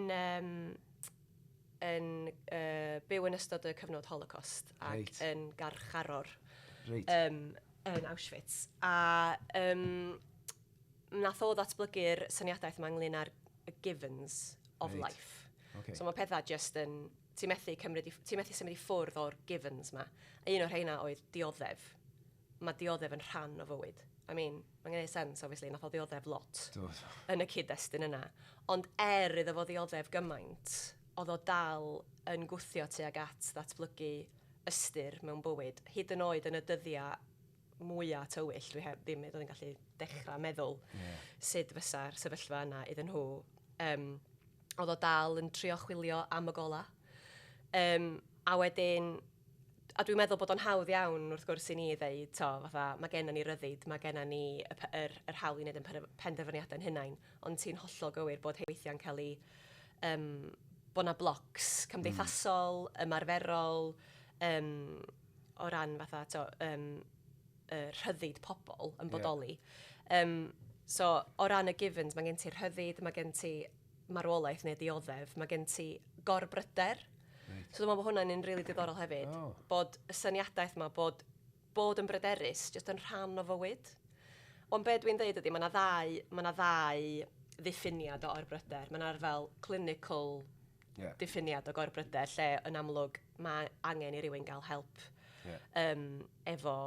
B: byw yn ystod y cyfnod Holocaust ac yn garcharor yn Auschwitz. A nath o ddatblygu'r syniadaeth yma ynglyn â'r givens of life. So mae pethau just yn... Ti'n methu symud i ffwrdd o'r givens ma. A un o'r rheina oedd dioddef. Mae dioddef yn rhan o fywyd. I mean, mae'n gwneud sens, obviously, nath o ddioddef lot yn y cyd-destun yna. Ond er iddo fo ddioddef gymaint, oedd o dal yn gwthio tuag at ddatblygu ystyr mewn bywyd. Hyd yn oed yn y dyddiau mwyaf tywyll, dwi heb ddim hyd yn oed yn gallu dechrau meddwl sut fysa'r sefyllfa yna iddyn nhw. Oedd o dal yn trio chwilio am y gola. A wedyn, a dwi'n meddwl bod o'n hawdd iawn wrth gwrs i ni ddeud, to, fatha, mae gennym ni ryddid, mae gennym ni y, yr hawl i wneud yn penderfyniadau'n hunain, ond ti'n hollol gywir bod hyn weithiau'n cael ei, bod 'na blocs cymdeithasol, ymarferol, o ran fatha, to, rhyddid pobl yn bodoli. So, o ran y givens, mae gen ti rhyddid, mae gen ti marwolaeth neu dioddef, mae gen ti gorbryder. So dwi'n meddwl bod hwnna'n un rili diddorol hefyd. Bod y syniadaeth yma bod yn bryderus jyst yn rhan o fywyd. Ond be dwi'n dweud ydy, mae 'na ddau ddiffiniad o orbryder. Mae 'na fel clinical diffiniad o gorbryder, lle yn amlwg mae angen i rywun gael help efo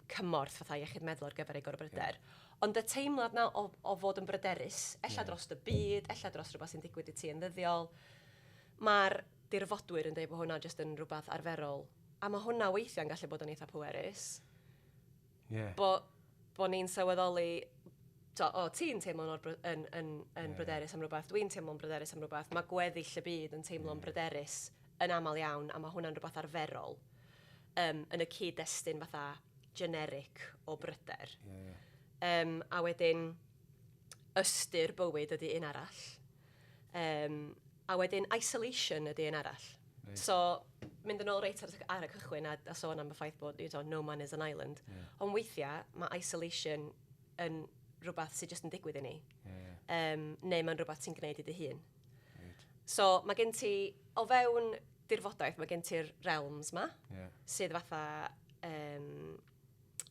B: cymorth fatha iechyd meddwl ar gyfer ei gorbryder. Ond y teimlad na o fod yn bryderus, ella dros y byd, ella dros rhywbeth sy'n digwydd i ti yn ddyddiol, mae'r dirfodwyr yn dweud bod hwnna jyst yn rhywbeth arferol. A mae hwnna weithiau'n gallu bod yn eitha pwerus. Bo ni'n sylweddoli, to, o, ti'n teimlo'n yn bryderus am rhywbeth, dwi'n teimlo'n bryderus am rhywbeth, mae gweddill y byd yn teimlo'n bryderus yn aml iawn, a mae hwnna'n rhywbeth arferol yn y cyd-destun fatha generic o bryder.
A: Ie, ie.
B: A wedyn, ystyr bywyd ydy un arall. A wedyn, isolation ydy un arall. So, mynd yn ôl reit ar y cychwyn a sôn am y ffaith bod, no man is an island. Ond weithiau, mae isolation yn rhywbeth sydd jyst yn digwydd i ni.
A: Ie, ie.
B: Neu mae'n rhywbeth ti'n gwneud i dy hun. So, mae gen ti, o fewn dirfodaeth, mae gen ti'r realms ma, sydd fatha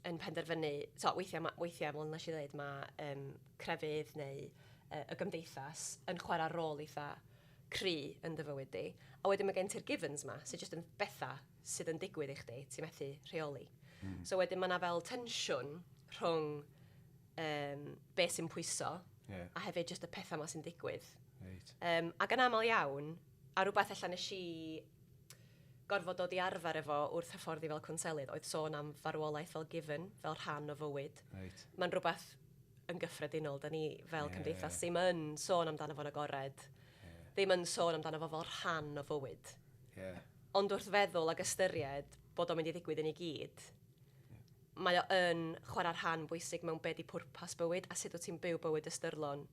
B: yn penderfynu, so, weithiau, fel nes i ddweud, mae crefydd neu y gymdeithas yn chwarae rôl eitha cry yn dy fywyd di. A wedyn mae gen ti'r givens ma, sydd jyst yn bethau sydd yn digwydd i chdi, ti'n methu rheoli. So wedyn mae yna fel tensiwn rhwng be sy'n pwyso a hefyd jyst y pethau ma sy'n digwydd. Ac yn aml iawn, a rhywbeth ella nes i gorfod dod i arfer efo wrth hyfforddi fel cwnselydd oedd sôn am farwolaeth fel given, fel rhan o fywyd. Mae'n rhywbeth yn gyffredinol, da ni fel cymdeithas ddim yn sôn amdano fo'n agored, ddim yn sôn amdano fo fel rhan o fywyd. Ond wrth feddwl ac ystyried bod o'n mynd i ddigwydd i ni gyd, mae o yn chwarae rhan bwysig mewn be di pwrpas bywyd a sut wyt ti'n byw bywyd ystyrlon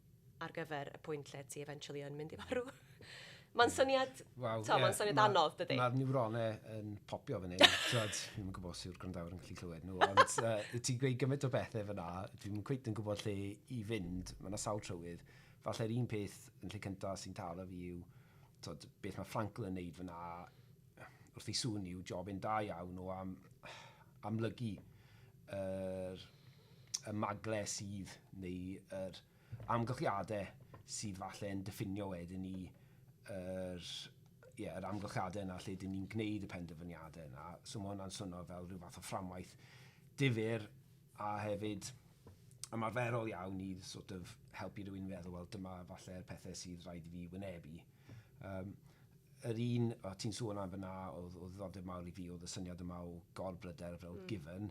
B: ar gyfer y pwynt lle ti eventually yn mynd i farw. Mae'n syniad,
A: Waw,
B: to, mae'n syniad anodd, dydy?
A: Mae'r niwronau yn popio fan hyn. Twod, dwi'm yn gwybod os yw'r gwrandawyr yn gallu clywed nhw, ond ti'n gweud gymaint o bethau fyna, dwi'm cweit yn gwybod lle i fynd, mae yna sawl trywydd. Falle'r un peth yn lle cyntaf sy'n taro fi yw, twod, beth mae Frankl yn neud fyna wrth ei sŵn yw jobyn da iawn o amlygu y magle sydd neu yr amgylchiadau sydd falle yn diffinio wedyn ni yr amgylchiadau yna lle dyn ni'n gwneud y penderfyniadau yna. So mae hwnna'n swnio fel rhyw fath o fframwaith difyr a hefyd ymarferol iawn i sort of helpu rhywun feddwl, wel, dyma falle'r pethau sydd rhaid i fi wynebu. Yr un, o, ti'n sôn am fyna, oedd ddiddordeb mawr i fi, oedd y syniad yma o gorbryder fel given.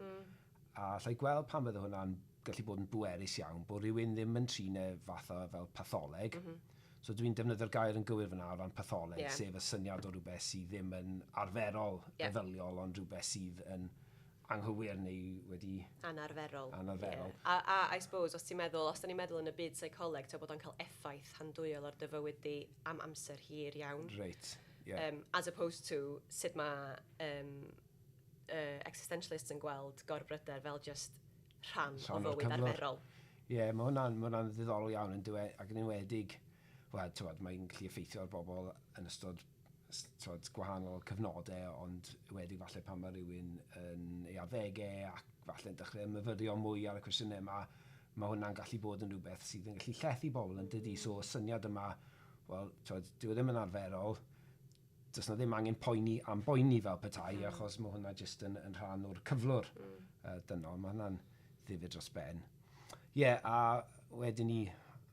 A: A allai gweld pan fydde hwnna'n gallu bod yn bwerus iawn, bod rhywun ddim yn trin e fatha fel patholeg. So dwi'n defnyddio'r gair yn gywir fyna o ran patholeg, sef y syniad o rhywbeth sydd ddim yn arferol, meddyliol, ond rhywbeth sydd yn anghywir neu wedi
B: Anarferol.
A: Anarferol.
B: Yeah. A I suppose, os ti'n meddwl, os da ni'n meddwl yn y byd seicoleg, ti'n bod o'n cael effaith handwyol ar dy fywyd di am amser hir iawn.
A: Reit, yeah.
B: As opposed to sut mae existentialists yn gweld gorbryder fel just rhan, rhan o fywyd arferol.
A: Ie, yeah, mae hwnna'n ma hwnna ddiddorol iawn yn dywe, ac yn enwedig, wel, tywed, mae'n gallu effeithio ar bobl yn ystod tywed, gwahanol cyfnodau, ond wedi falle pan mae rhywun yn ei arddegau ac falle'n dechrau myfyrio mwy ar y cwestiynau yma, mae hwnna'n gallu bod yn rhywbeth sydd yn gallu llethu bobl yn dydy. So, y syniad yma, wel, tywed, dyw e ddim yn arferol, does na ddim angen poeni am boeni fel petai, achos mae hwnna jyst yn, yn rhan o'r cyflwr dynol. Mae hwnna'n ddifyr dros ben. Ie, yeah, a wedyn ni,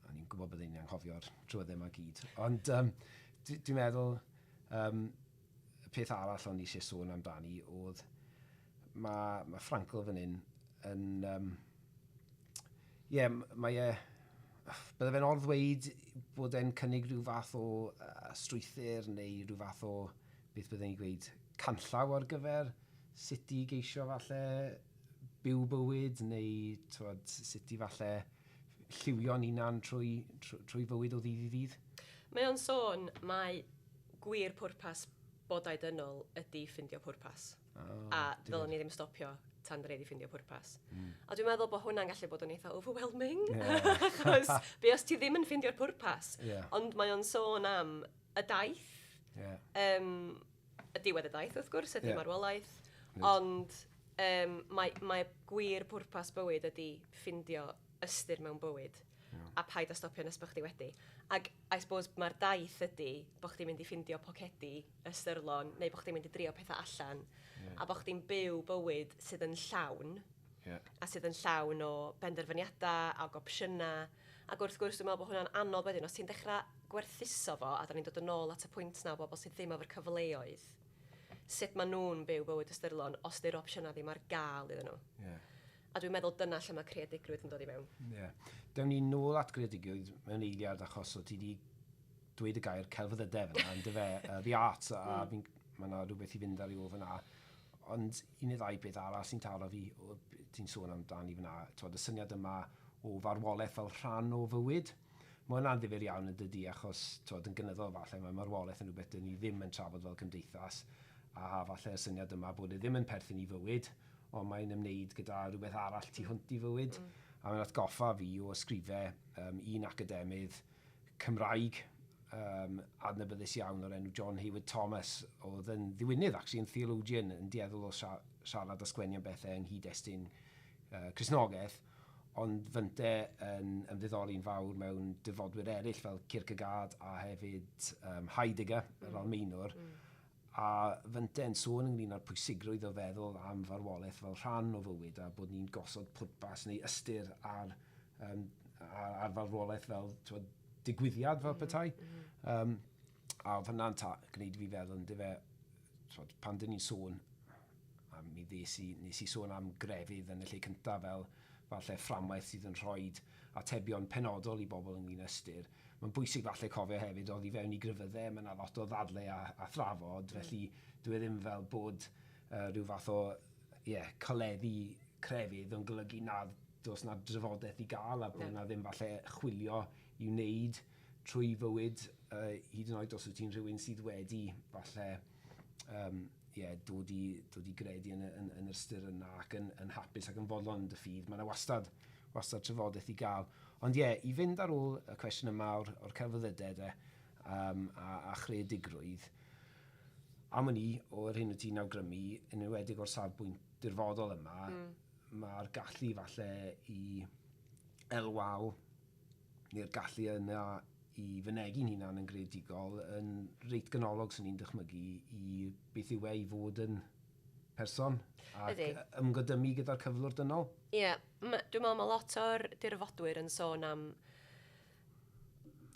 A: o'n i'n gwybod byddwn i'n anghofio'r trwyddau yma gyd, ond um, dwi'n dwi meddwl, um, y peth arall o'n i eisiau sôn amdani oedd mae, mae Frankl fan hyn yn... Um, ie, yeah, mae e... Bydde fe'n orddweud bod e'n cynnig rhyw fath o strwythur neu rhyw fath o, beth bydden i'n gweud, canllaw ar gyfer sut i geisio falle byw bywyd neu twod, sut i falle lliwio'n hunan trwy, trwy, trwy fywyd o ddydd i ddydd?
B: Mae o'n sôn mae gwir pwrpas bodau dynol ydy ffindio pwrpas. Oh, a ddylen ni ddim stopio tan dyn ni wedi ffindio pwrpas. A dwi'n meddwl bod hwnna'n gallu bod yn eitha overwhelming. Yeah. Achos be os ti ddim yn ffindio'r pwrpas? Yeah. Ond mae o'n sôn am y daith. Yeah. Um, y diwedd y daith, wrth gwrs, ydy yeah. marwolaeth. Yes. Ond um, mae, mae gwir pwrpas bywyd ydy ffindio ystyr mewn bywyd. Yeah. A paid â stopio nes bod chdi wedi. Ac I suppose mae'r daith ydy bod chdi'n mynd i ffindio pocedi ystyrlon, neu bod chdi'n mynd i drio pethau allan, yeah. a bod chdi'n byw bywyd sydd yn llawn, yeah. a sydd yn llawn o benderfyniadau ac opsiynau. Ac wrth gwrs, dwi'n meddwl bod hwnna'n anodd wedyn, os ti'n dechrau gwerthuso fo, a da ni'n dod yn ôl at y pwynt na o bobl sydd ddim efo'r cyfleoedd, sut maen nhw'n byw bywyd ystyrlon os di'r opsiynau ddim ar gael iddyn nhw. Yeah. A dwi'n meddwl dyna lle mae creadigrwydd yn dod i mewn.
A: Yeah. Dewn ni nôl at greadigrwydd mewn eiliad achos o ti wedi dweud y gair celfyddydau fyna, yn dyfe, the arts, a mm. mae yna rhywbeth i fynd ar ei ôl fyna. Ond un neu ddau beth arall sy'n taro fi, ti'n sôn amdani fyna, twod, y syniad yma o farwolaeth fel rhan o fywyd. Mae hwnna'n ddifyr iawn yn dydy, achos twod, yn gynyddol falle mae marwolaeth yn rhywbeth dyn ni ddim yn trafod fel cymdeithas, a falle y syniad yma bod e ddim yn perthyn i fywyd, ond mae'n ymwneud gyda rhywbeth arall tu hwnt i fywyd. A mae'n atgoffa fi o ysgrifau um, un academydd Cymraeg um, adnabyddus iawn o'r enw John Hayward Thomas, oedd yn ddiwinydd, actually, yn theologian, yn dueddol o siarad a sgwennu am bethau yng nghyd-destun Cristnogaeth, ond fynte yn ymddiddori'n fawr mewn dyfodwyr eraill fel Kierkegaard a hefyd um, Heidegger, yr Almaenwr, a fynte yn sôn ynglyn â'r pwysigrwydd o feddwl am farwolaeth fel rhan o fywyd a bod ni'n gosod pwrpas neu ystyr ar, um, ar, ar farwolaeth fel twod, digwyddiad fel petai. Um, a oedd hynna'n gwneud i fi feddwl, yndyfe, twod, pan dyn ni'n sôn, a mi ddes i, nes i sôn am grefydd yn y lle cyntaf fel falle fframwaith sydd yn rhoi atebion penodol i bobl ynglyn â ystyr. Mae'n bwysig falle cofio hefyd, oedd i fewn i grefyddau, mae yna lot o ddadlau a, a thrafod, felly dwi e ddim fel bod uh, rhyw fath o yeah, coleddu crefydd yn golygu na does na drafodaeth i gael a bod yna ddim falle chwilio i wneud trwy fywyd, uh, hyd yn oed os wyt ti'n rhywun sydd wedi falle um, yeah, dod, i, dod i gredu yn, yn, yn yr ystyr yna ac yn, yn hapus ac yn fodlon yn dy ffydd. Mae yna wastad, wastad trafodaeth i gael. Ond ie, yeah, i fynd ar ôl y cwestiwn yma o'r, or celfyddydau de, um, a, a chreadigrwydd, am wn i, o'r hyn wyt ti'n awgrymu, yn enwedig o'r safbwynt dirfodol yma, mae'r gallu falle i elwaw neu'r gallu yna i fynegi'n hunan yn greadigol yn reit ganolog sy'n ni'n dychmygu i beth yw e i fod yn person ac Ydy. ymgodymu gyda'r cyflwr dynol.
B: Ie, yeah, dwi'n meddwl mae lot o'r dirfodwyr yn sôn am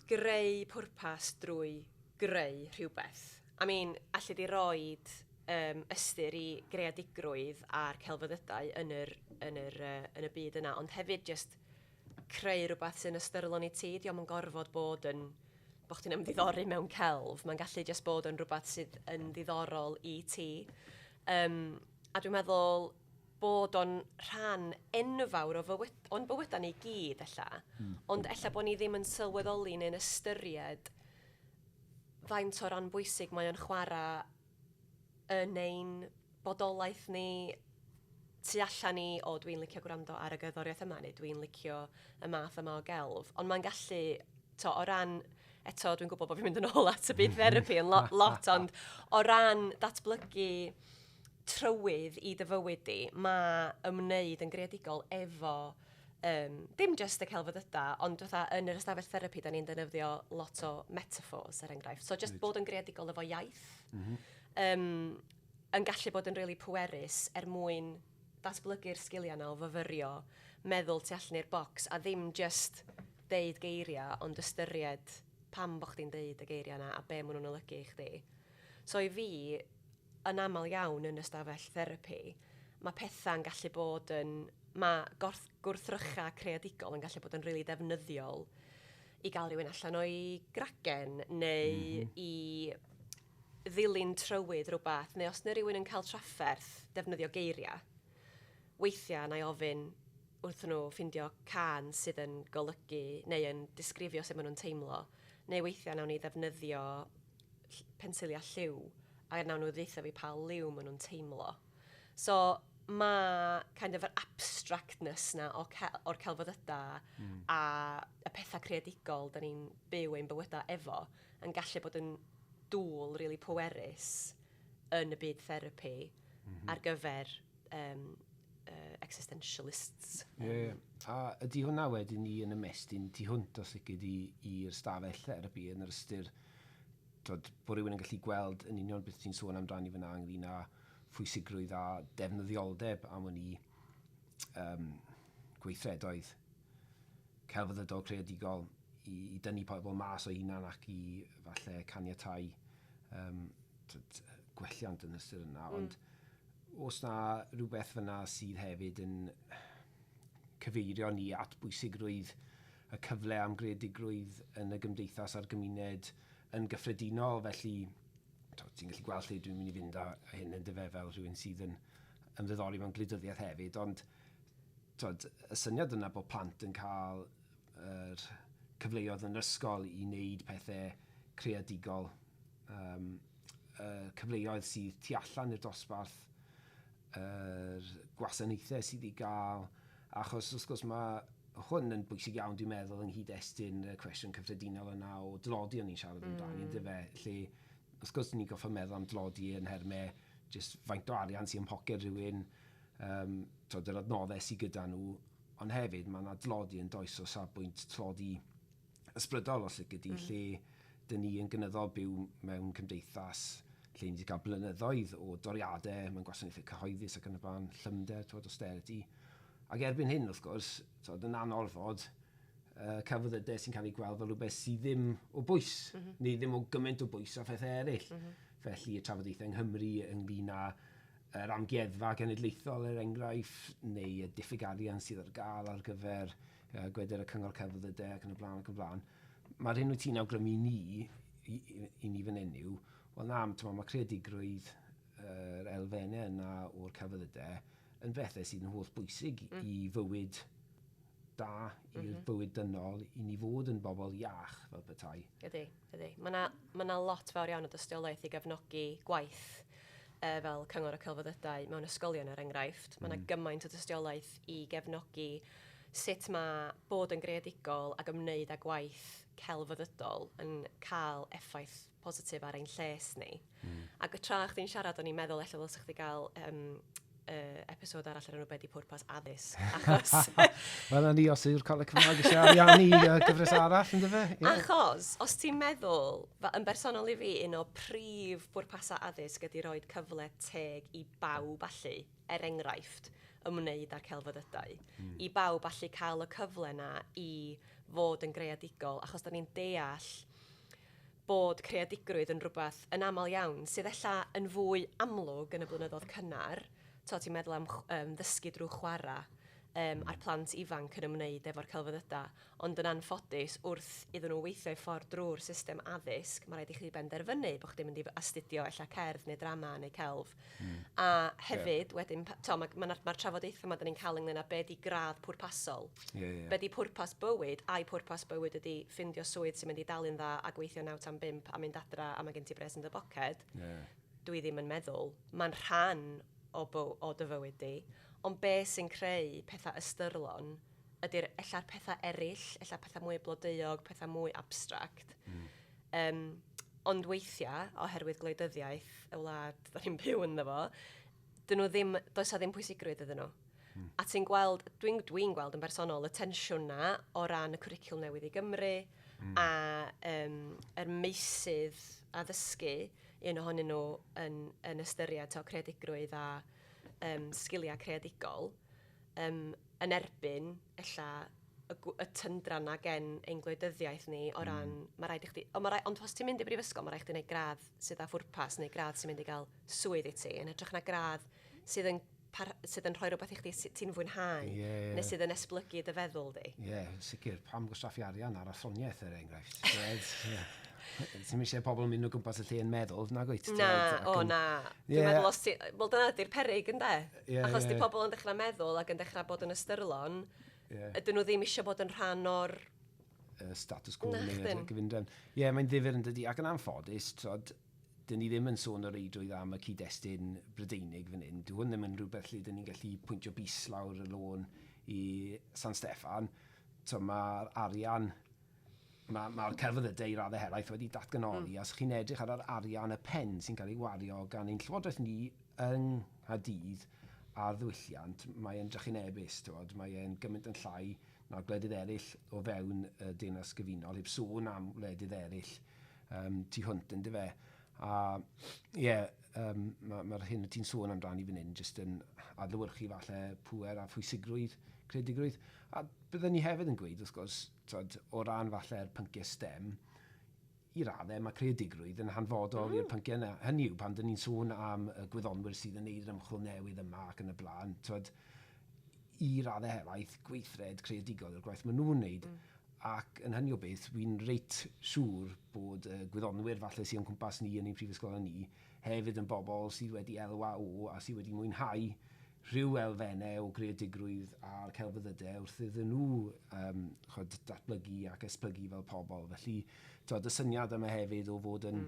B: greu pwrpas drwy greu rhywbeth. I mean, allu di roed um, ystyr i greadigrwydd a'r celfyddydau yn yr, yn yr, uh, yn y byd yna, ond hefyd just creu rhywbeth sy'n ystyrlon i ti. Dio'm yn gorfod bod yn bod chdi'n ymddiddori mewn celf. Mae'n gallu just bod yn rhywbeth sydd yn ddiddorol i ti. Um, a dwi'n meddwl bod o'n rhan enfawr o fywyd, o'n bywydau ni gyd, ella. Ond ella bod ni ddim yn sylweddoli neu'n ystyried faint o ran bwysig mae o'n chwarae yn ein bodolaeth ni. tu allan i, o, dwi'n licio gwrando ar y gerddoriaeth yma, neu dwi'n licio y math yma o gelf. Ond mae'n gallu, to, o ran, eto dwi'n gwybod bod fi'n mynd yn ôl at y byd therapi yn lot, lot, ond o ran datblygu trywydd i dy fywyd di, mae ymwneud yn greadigol efo dim just y celfyddydau, ond fatha yn yr ystafell therapi, da ni'n defnyddio lot o metaphors, er enghraifft. So just bod yn greadigol efo iaith yn gallu bod yn really pwerus er mwyn datblygu'r sgiliau yna o fyfyrio, meddwl tu allan i'r bocs, a ddim just deud geiriau, ond ystyried pam bo chdi'n deud y geiriau yna a be maen nhw'n olygu i chdi. So i fi, yn aml iawn yn ystafell therapi, mae pethau'n gallu bod yn... Mae gwrthrychau creadigol yn gallu bod yn rili defnyddiol i gael rhywun allan o'i gragen neu i ddilyn trywydd rhywbeth, neu os yna rhywun yn cael trafferth defnyddio geiriau, weithiau na i ofyn wrth nhw ffindio cân sydd yn golygu neu yn disgrifio sut maen nhw'n teimlo, neu weithiau nawn ni ddefnyddio pensiliau lliw a nawn nhw ddeutha fi pa liw maen nhw'n teimlo. So mae kind of yr abstractness na o'r celfyddydau a y pethau creadigol da ni'n byw ein bywydau efo yn gallu bod yn dŵl really pwerus yn y byd therapi ar gyfer existentialists.
A: Ie. Yeah. A ydy hwnna wedyn ni yn ymestyn tu hwnt, os lici di, i'r stafell therapi yn yr ystyr twod, bod rhywun yn gallu gweld yn union beth ti'n sôn amdani fyna ynglyn â phwysigrwydd a defnyddioldeb am wn i gweithredoedd celfyddydol creadigol i dynnu pobl mas o hunan ac i falle caniatáu twod, gwelliant yn ystyr yna. Ond oes na rhywbeth fyna sydd hefyd yn cyfeirio ni at bwysigrwydd y cyfle am greadigrwydd yn y gymdeithas a'r gymuned yn gyffredinol, felly ti'n gallu gweld lle dwi'n mynd i fynd â hyn yn dyfe fel rhywun sydd yn ymddiddori mewn gwleidyddiaeth hefyd, ond twod, y syniad yna bod plant yn cael yr cyfleoedd yn yr ysgol i wneud pethau creadigol, y cyfleoedd sydd tu allan i'r dosbarth, yr gwasanaethau sydd i gael, achos wrth gwrs mae hwn yn bwysig iawn, dwi'n meddwl, yng nghyd-destun y cwestiwn cyffredinol yna o dlodi o'n i'n siarad amdani, mm. yndyfe, lle wrth gwrs ni'n gorfod meddwl am dlodi yn nhermau just faint o arian sy'n poced rhywun, twod, yr adnoddau sydd gyda nhw, ond hefyd mae yna dlodi yn does o safbwynt tlodi ysbrydol, os lici di, lle dyn ni yn gynyddol byw mewn cymdeithas lle ni wedi cael blynyddoedd o doriadau mewn gwasanaethau cyhoeddus ac yn y blaen, llymder, twod, austerity. Ac erbyn hyn, wrth gwrs, twod, yn anorfod, celfyddydau sy'n cael ei gweld fel rhywbeth sydd ddim o bwys, neu ddim o gymaint o bwys a phethau eraill. Felly, y trafodaethau yng Nghymru ynglyn â yr amgueddfa genedlaethol, er enghraifft, neu y diffyg arian sydd ar gael ar gyfer gweder y Cyngor Celfyddydau ac yn y blaen ac yn y blaen. Mae'r hyn wyt ti'n awgrymu i ni fan hyn yw, wel na, mae creadigrwydd, yr elfennau yna o'r celfyddydau yn bethau sydd yn holl bwysig i fywyd da, i'r bywyd dynol, i ni fod yn bobl iach fel petai.
B: Ydy. Mae yna ma lot fawr iawn o dystiolaeth i gefnogi gwaith fel Cyngor y Celfyddydau mewn ysgolion, er enghraifft. Mae yna gymaint o dystiolaeth i gefnogi sut mae bod yn greadigol ac ymwneud â gwaith celfyddydol yn cael effaith positif ar ein lles ni. Ac y tra chdi'n siarad, o'n i'n meddwl ella ddylsech chdi gael episod arall ar enw "Be di pwrpas addysg?" Achos
A: Wel, na ni, os yw'r Coleg Cymraeg eisiau ariannu gyfres arall, yn dyfe?
B: Yeah. Achos, os ti'n meddwl, yn bersonol i fi, un o prif bwrpasau addysg ydy rhoi cyfle teg i bawb allu, er enghraifft, ymwneud â'r celfyddydau. I bawb allu cael y cyfle na i fod yn greadigol, achos da ni'n deall bod creadigrwydd yn rhywbeth yn aml iawn sydd ella yn fwy amlwg yn y blynyddoedd cynnar. To, ti'n meddwl am ddysgu drwy chwarae a'r plant ifanc yn ymwneud efo'r celfyddydau, ond yn anffodus, wrth iddyn nhw weithio eu ffordd drwy'r system addysg, mae rhaid i chi benderfynu bod chdi'n mynd i astudio ella cerdd neu drama neu celf. A hefyd, wedyn, to, mae'r ma, ma trafodaethau yma da ni'n cael ynglyn â be di gradd pwrpasol.
A: Ie, ie.
B: Be di pwrpas bywyd, a'i pwrpas bywyd ydy ffindio swydd sy'n mynd i dalu'n dda a gweithio 9 tan 5 a mynd adra a mae gen ti bres yn dy boced. Dwi ddim yn meddwl. Mae'n rhan o dy fywyd di, Ond be sy'n creu pethau ystyrlon ydy'r ella'r pethau eraill, ella pethau mwy blodeuog, pethau mwy abstract. Ond weithiau, oherwydd gwleidyddiaeth y wlad da ni'n byw ynddo fo, dyn nhw ddim, does 'na ddim pwysigrwydd iddyn nhw. A ti'n gweld, dwi'n dwi gweld yn bersonol y tensiwn na o ran y cwricwlwm newydd i Gymru a yr meysydd addysgu un ohonyn nhw yn ystyried to, creadigrwydd a sgiliau creadigol yn erbyn ella y tyndra na gen ein gwleidyddiaeth ni o ran, mae rhaid i chdi, ond, ma rai, ond os ti'n mynd i brifysgol, mae rhaid i chdi wneud gradd sydd â phwrpas neu gradd sy'n mynd i gael swydd i ti, yn hytrach na gradd sydd yn rhoi rhywbeth i chdi ti'n fwynhau,
A: Ie, ie.
B: neu sydd yn esblygu dy feddwl di.
A: Ie, yeah, sicr. Pam gwastraffu arian ar athroniaeth, er enghraifft? Ie. Ti'n eisiau pobl yn mynd o gwmpas y lle yn meddwl, nag wyt?
B: Na,
A: Ac
B: o na. Dwi'n meddwl os ti... Wel, dyna ydy'r peryg, ynde? Achos di pobl yn dechrau meddwl ac yn dechrau bod yn ystyrlon, ydyn nhw ddim eisiau bod yn rhan o'r
A: status quo
B: Na
A: neu'r
B: chdi.
A: gyfundrefn. Ie, yeah, mae'n ddifyr yn dydi. Ac yn anffodus, t'od, dyn ni ddim yn sôn o reidrwydd am y cyd-destun Brydeinig fan hyn. Dyw hwn ddim yn rhywbeth lle dyn ni'n gallu pwyntio bys lawr y lôn i San Steffan. Mae'r arian, mae'r celfyddydau i raddau helaeth wedi datganoli, a os chi'n edrych ar yr arian y pen sy'n cael ei wario gan ein llywodraeth ni yng Nghaerdydd ar ddiwylliant, mae'n drychinebus, t'wod, mae'n gymaint yn llai na gwledydd eraill o fewn y Deyrnas Gyfunol, heb sôn am wledydd eraill tu hwnt, yn dyfe. A ie, yeah, mae'r ma hyn ti'n sôn amdani fan hyn jyst yn adlewyrchu falle pŵer a phwysigrwydd creadigrwydd. A byddwn ni hefyd yn gweud, wrth gwrs, t'wod, o ran falle'r pynciau STEM, i raddau mae creadigrwydd yn hanfodol i'r pynciau yna. Hynny yw, pan dyn ni'n sôn am y gwyddonwyr sydd yn neud yr ymchwil newydd yma ac yn y blaen, t'wod, i raddau helaeth, gweithred creadigol yw'r gwaith maen nhw'n neud. Ac yn hynny o beth, wy'n reit siŵr bod y gwyddonwyr falle sy'n o'n cwmpas ni yn ein prifysgol ni hefyd yn bobl sydd wedi elwa o a sydd wedi mwynhau rhyw elfennau o greadigrwydd a'r celfyddydau wrth iddyn nhw chod, datblygu ac esblygu fel pobl. Felly, t'wod, y syniad yma hefyd o fod yn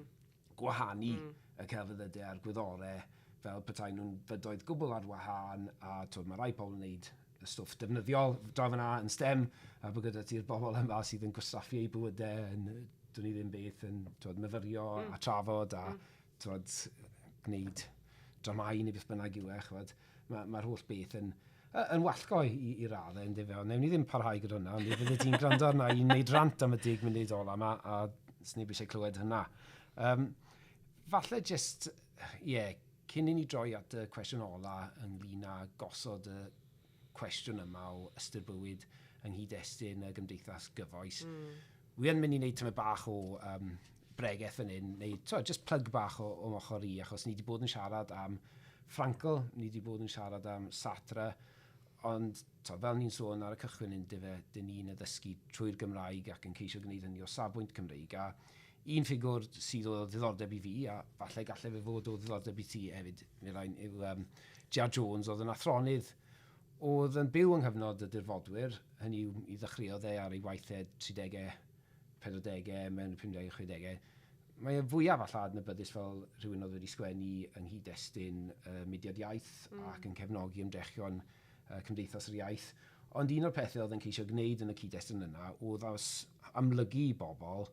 A: gwahanu y celfyddydau a'r gwyddorau fel petai nhw'n fydoedd gwbl ar wahân, a t'wod, mae rai pobl yn gwneud y stwff defnyddiol draw fyna yn STEM, a bod gyda ti'r bobl yma sydd yn gwastraffu eu bywydau yn, dwn i ddim beth, yn t'wod, myfyrio a trafod a t'wod, gwneud dramau neu beth bynnag yw e, ch'mod. Mae'r ma holl beth yn wallgo i raddau, yn dyfe. Ond newn ni ddim parhau gyda hwnna, mi fydde ti'n gwrando arna i wneud rant am y 10 munud ola yma, a sneb eisiau clywed hynna. Falle just, ie, yeah, cyn i ni droi at y cwestiwn ola ynglyn â gosod y cwestiwn yma o ystyr bywyd yng nghyd-destun y gymdeithas gyfoes. Wi yn mynd i wneud tymed bach o bregeth fan hyn, neu to, just plug bach o ochr i, achos ni wedi bod yn siarad am Frankl, ni wedi bod yn siarad am Sartre, ond to, fel ni'n sôn ar y cychwyn yn dyfe, dyn ni'n addysgu trwy'r Gymraeg ac yn ceisio gwneud hynny o safbwynt Cymreig. A un ffigwr sydd o ddiddordeb i fi, a falle gallai fe fod o ddiddordeb i ti hefyd, Mirain, yw J.R. Jones, oedd yn athronydd oedd yn byw yng nghyfnod y dirfodwyr, hynny yw i ddechreuodd e ar ei waithau 30au, 40au, mewn 50au, 60au. Mae e fwyaf falle adnabyddus fel rhywun oedd wedi sgwennu yng nghyd-destun mudiad iaith ac yn cefnogi ymdrechion Cymdeithas yr Iaith. Ond un o'r pethau oedd yn ceisio gwneud yn y cyd-destun yna oedd as amlygu i bobl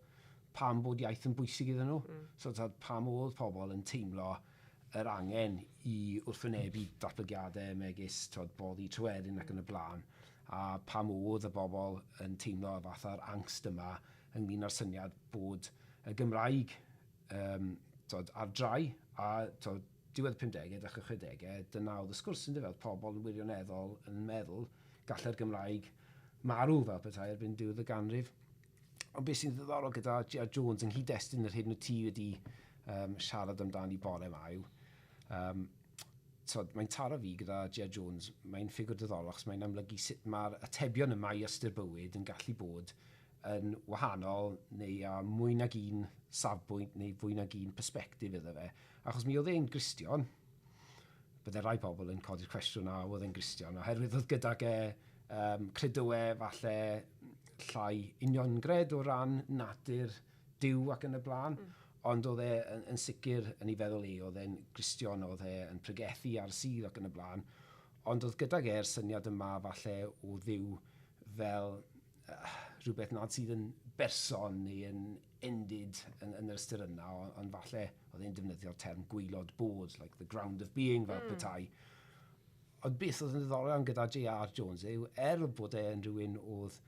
A: pam bod iaith yn bwysig iddyn nhw. So tad, pam oedd pobl yn teimlo yr angen i wrthwynebu datblygiadau megis twod, boddi Tryweryn ac yn y blaen, a pam oedd y bobl yn teimlo fatha'r angst yma ynglyn â'r syniad bod y Gymraeg twod, ar drai, a twod, diwedd 50au, dechrau 60au, dyna oedd y sgwrs yn dyfe, pobl yn wirioneddol yn meddwl gallai'r Gymraeg marw fel petai erbyn diwedd y ganrif. Ond beth sy'n ddiddorol gyda J.R. Jones yng nghyd-destun yr hyn wyt ti wedi siarad amdani bore yma yw, tod, mae'n taro fi gyda J.R. Jones, mae'n ffigwr diddorol achos mae'n amlygu sut mae'r atebion yma i ystyr bywyd yn gallu bod yn wahanol neu â mwy nag un safbwynt neu fwy nag un perspectif iddo fe. Achos mi oedd e'n Gristion, bydde rai pobl yn codi'r cwestiwn a oedd e'n Gristion, oherwydd oedd gydag e credoau falle llai uniongred o ran natur Duw ac yn y blaen, ond oedd e yn sicr yn ei feddwl e, oedd e'n Gristion, oedd e yn pregethu ar Sul ac yn y blaen, Ond oedd gydag e'r syniad yma falle o Dduw fel rhywbeth nad sydd yn berson neu yn endid yn yr ystyr yna, ond falle oedd e'n defnyddio'r term gwaelod bod, like the ground of being fel petai. Ond beth oedd yn ddiddorol iawn gyda J.R. Jones yw, er bod e'n rhywun oedd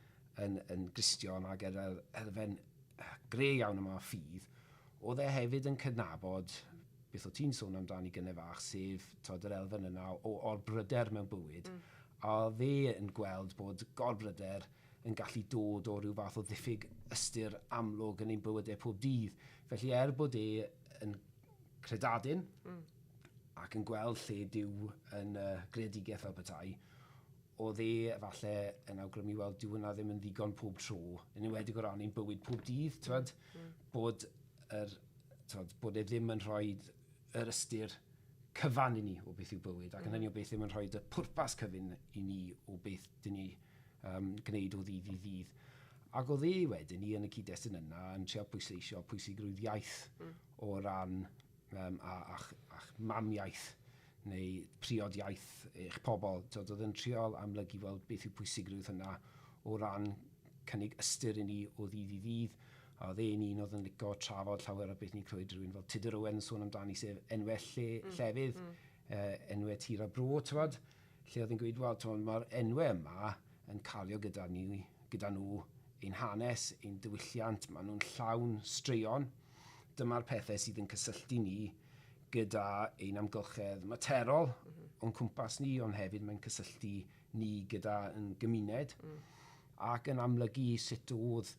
A: yn Gristion ac er yr elfen gre iawn yma o ffydd, oedd e hefyd yn cydnabod beth o ti'n sôn amdani gynne fach, sef tod, yr elfen yna o orbryder mewn bywyd. A oedd e yn gweld bod gorbryder yn gallu dod o ryw fath o ddiffyg ystyr amlwg yn ein bywydau pob dydd. Felly er bod e yn credadun ac yn gweld lle Duw yn greadigaeth fel petai, oedd e falle yn awgrymu, wel, dyw hwnna ddim yn ddigon pob tro, yn enwedig o ran ein bywyd pob dydd, t'wod, bod, yr, t'wod, bod e ddim yn rhoi yr ystyr cyfan i ni o beth yw bywyd, ac yn hynny o beth ddim yn rhoi y pwrpas cyfun i ni o beth dyn ni gwneud o ddydd i ddydd. Ac oedd e wedyn ni yn y cyd-destun yna yn treial pwysleisio pwysigrwydd iaith o ran a'ch mamiaith neu priod iaith eich pobl. Tyd, oedd yn trial amlygu weld beth yw pwysigrwydd hynna o ran cynnig ystyr i ni o ddydd i ddydd. A oedd e'n un oedd yn licio trafod llawer o beth ni'n clywed rhywun fel Tudur Owen yn sôn amdani, sef enwau lle, llefydd, enwau tir a bro, tywod, lle oedd yn gweud, wel, tywod, mae'r enwau yma yn cario gyda ni, gyda nhw ein hanes, ein diwylliant, maen nhw'n llawn straeon. Dyma'r pethau sydd yn cysylltu ni gyda ein amgylchedd materol o'n cwmpas ni, ond hefyd mae'n cysylltu ni gyda yn gymuned ac yn amlygu sut oedd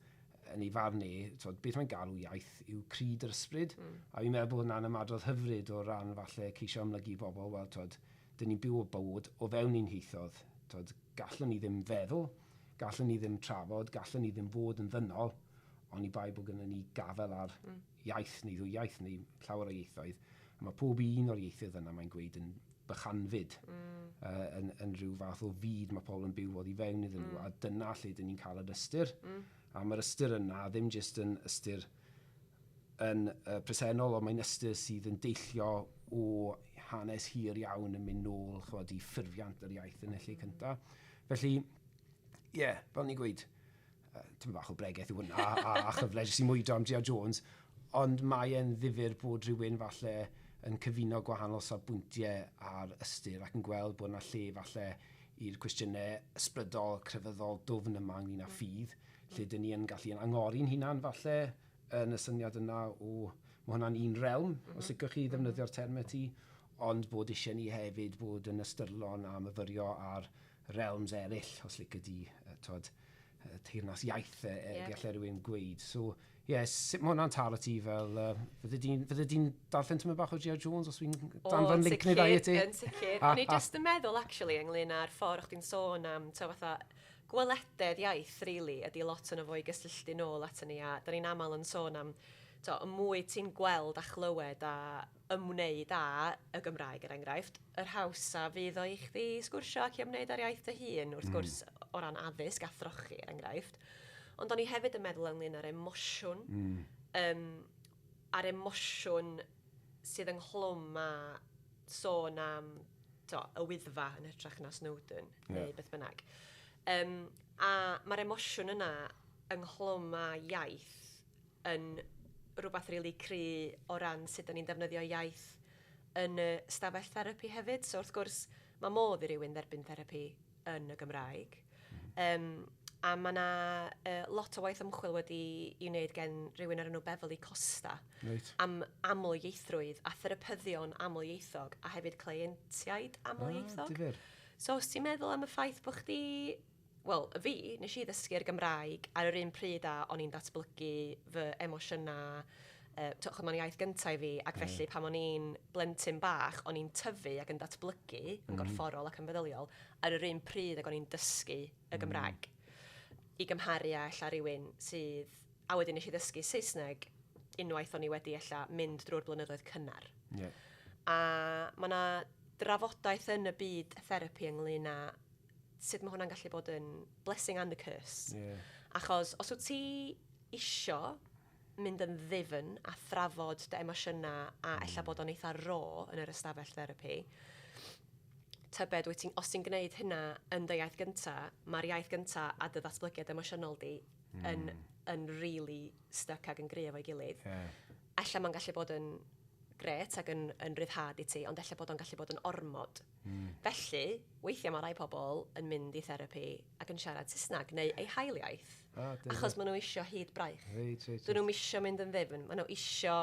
A: yn ei farn e, twod, beth mae'n galw iaith yw cryd yr ysbryd. A fi'n meddwl bod hwnna'n ymadrodd hyfryd o ran falle ceisio amlygu i bobl, wel, twod, dyn ni'n byw o bywyd o fewn ein hieithoedd. Twod, gallwn ni ddim feddwl, gallwn ni ddim trafod, gallwn ni ddim fod yn ddynol, ond i bai bod gennym ni gafel ar iaith neu ddwy iaith neu llawer o ieithoedd. A mae pob un o'r ieithoedd yna mae'n gweud yn bychanfyd, yn rhyw fath o fyd mae pobl yn byw oddi fewn iddyn nhw, a dyna lle dyn ni'n cael yr ystyr. A mae'r ystyr yna ddim jyst yn ystyr yn presennol, ond mae'n ystyr sydd yn deillio o hanes hir iawn yn mynd nôl, ch'mod, i ffurfiant yr iaith yn y lle cyntaf. Felly, ie, yeah, fel ni'n gweud, tipyn bach o bregeth yw hwnna, a chyfle jyst i mwydro am J.R. Jones, ond mae e'n ddifyr bod rhywun falle yn cyfuno gwahanol safbwyntiau ar ystyr ac yn gweld bod yna lle falle i'r cwestiynau ysbrydol, crefyddol, dwfn yma ynglyn â ffydd, lle dyn ni yn gallu yn angori'n hunan falle yn y syniad yna o, mae hwnna'n un realm, os licwch chi ddefnyddio'r termau ti, ond bod eisiau ni hefyd bod yn ystyrlon a myfyrio ar realms eraill, os licio di, twod, teyrnas iaith, gallai rhywun gweud. So, ie, yeah, sut mae hwnna'n taro ti fel, fydde di'n darllen tyma bach o J.R. Jones os fi'n danfon link neu ddau i ti?
B: Yn sicr. O'n i jyst yn meddwl, actually, ynglyn â'r ffordd chdi'n sôn am, ta fatha, gwelededd iaith, really, ydy lot o'n fo i gysylltu nôl ato ni, a da ni'n aml yn sôn am, to, y mwy ti'n gweld a chlywed a ymwneud â y Gymraeg, er enghraifft, yr hawsa fydd o i chdi sgwrsio ac i ymwneud â'r iaith dy hun, wrth gwrs, o ran addysg a throchi, er enghraifft. Ond o'n i hefyd yn meddwl ynglyn â'r emosiwn, a'r emosiwn sydd ynghlwm â sôn am to, y Wyddfa yn hytrach na Snowdon, neu beth bynnag. A mae'r emosiwn yna ynghlwm â iaith yn rhywbeth rili really cry o ran sut da ni'n defnyddio iaith yn y stafell therapi hefyd. So wrth gwrs, mae modd i rywun dderbyn therapi yn y Gymraeg. A mae yna lot o waith ymchwil wedi i wneud gen rhywun ar enw Beverly Costa am amlieithrwydd a therapyddion amlieithog a hefyd cleientiaid amlieithog.
A: Ah, difyr.
B: So os ti'n meddwl am y ffaith bod chdi, wel, fi, nes i ddysgu'r Gymraeg ar yr un pryd a o'n i'n datblygu fy emosiynau, ch'od, mae'n iaith gyntaf i fi, ac felly pan o'n i'n blentyn bach, o'n i'n tyfu ac yn datblygu yn gorfforol ac yn feddyliol ar yr un pryd ac o'n i'n dysgu y Gymraeg. I gymharu â ella rhywun sydd, a wedyn nes i ddysgu Saesneg unwaith o'n i wedi ella mynd drwy'r blynyddoedd cynnar. A mae yna drafodaeth yn y byd therapi ynglyn â sut mae hwnna'n gallu bod yn blessing and a curse. Achos os wyt ti isio mynd yn ddifn a thrafod dy emosiynau a ella bod o'n eitha raw yn yr ystafell therapi, Tybed, wyt ti'n, os ti'n gwneud hynna yn dy iaith gynta, mae'r iaith gynta a dy ddatblygiad emosiynol di yn really stuck ag yn gry efo'i gilydd. Ella mae'n gallu bod yn gret ac yn ryddhad i ti, ond ella bod o'n gallu bod yn ormod. Felly, weithiau mae rai pobl yn mynd i therapi ac yn siarad Saesneg neu eu hail iaith, achos maen nhw isio hyd braich.
A: Reit, reit,
B: Dyn nhw'n isio mynd yn ddyfn, maen nhw isio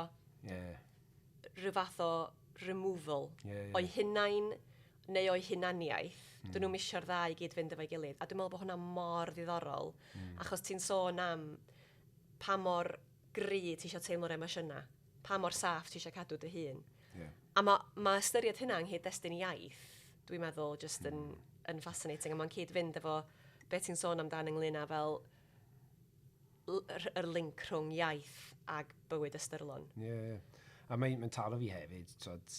B: rhyw fath o removal o'i hunain neu o'i hunaniaeth. Dyn nhw'n isio'r ddau i gyd fynd efo'i gilydd. A dwi'n meddwl bod hwnna mor ddiddorol, achos ti'n sôn am pa mor gry ti eisiau teimlo'r emosiynau, pa mor saff ti eisiau cadw dy hun. A mae ystyried hynna yng nghyd-destun iaith, dwi'n meddwl, just yn fascinating. A mae'n cyd-fynd efo beth ti'n sôn amdan ynglyn â fel yr link rhwng iaith ag bywyd ystyrlon.
A: Ie, yeah. A mae'n taro fi hefyd, twod,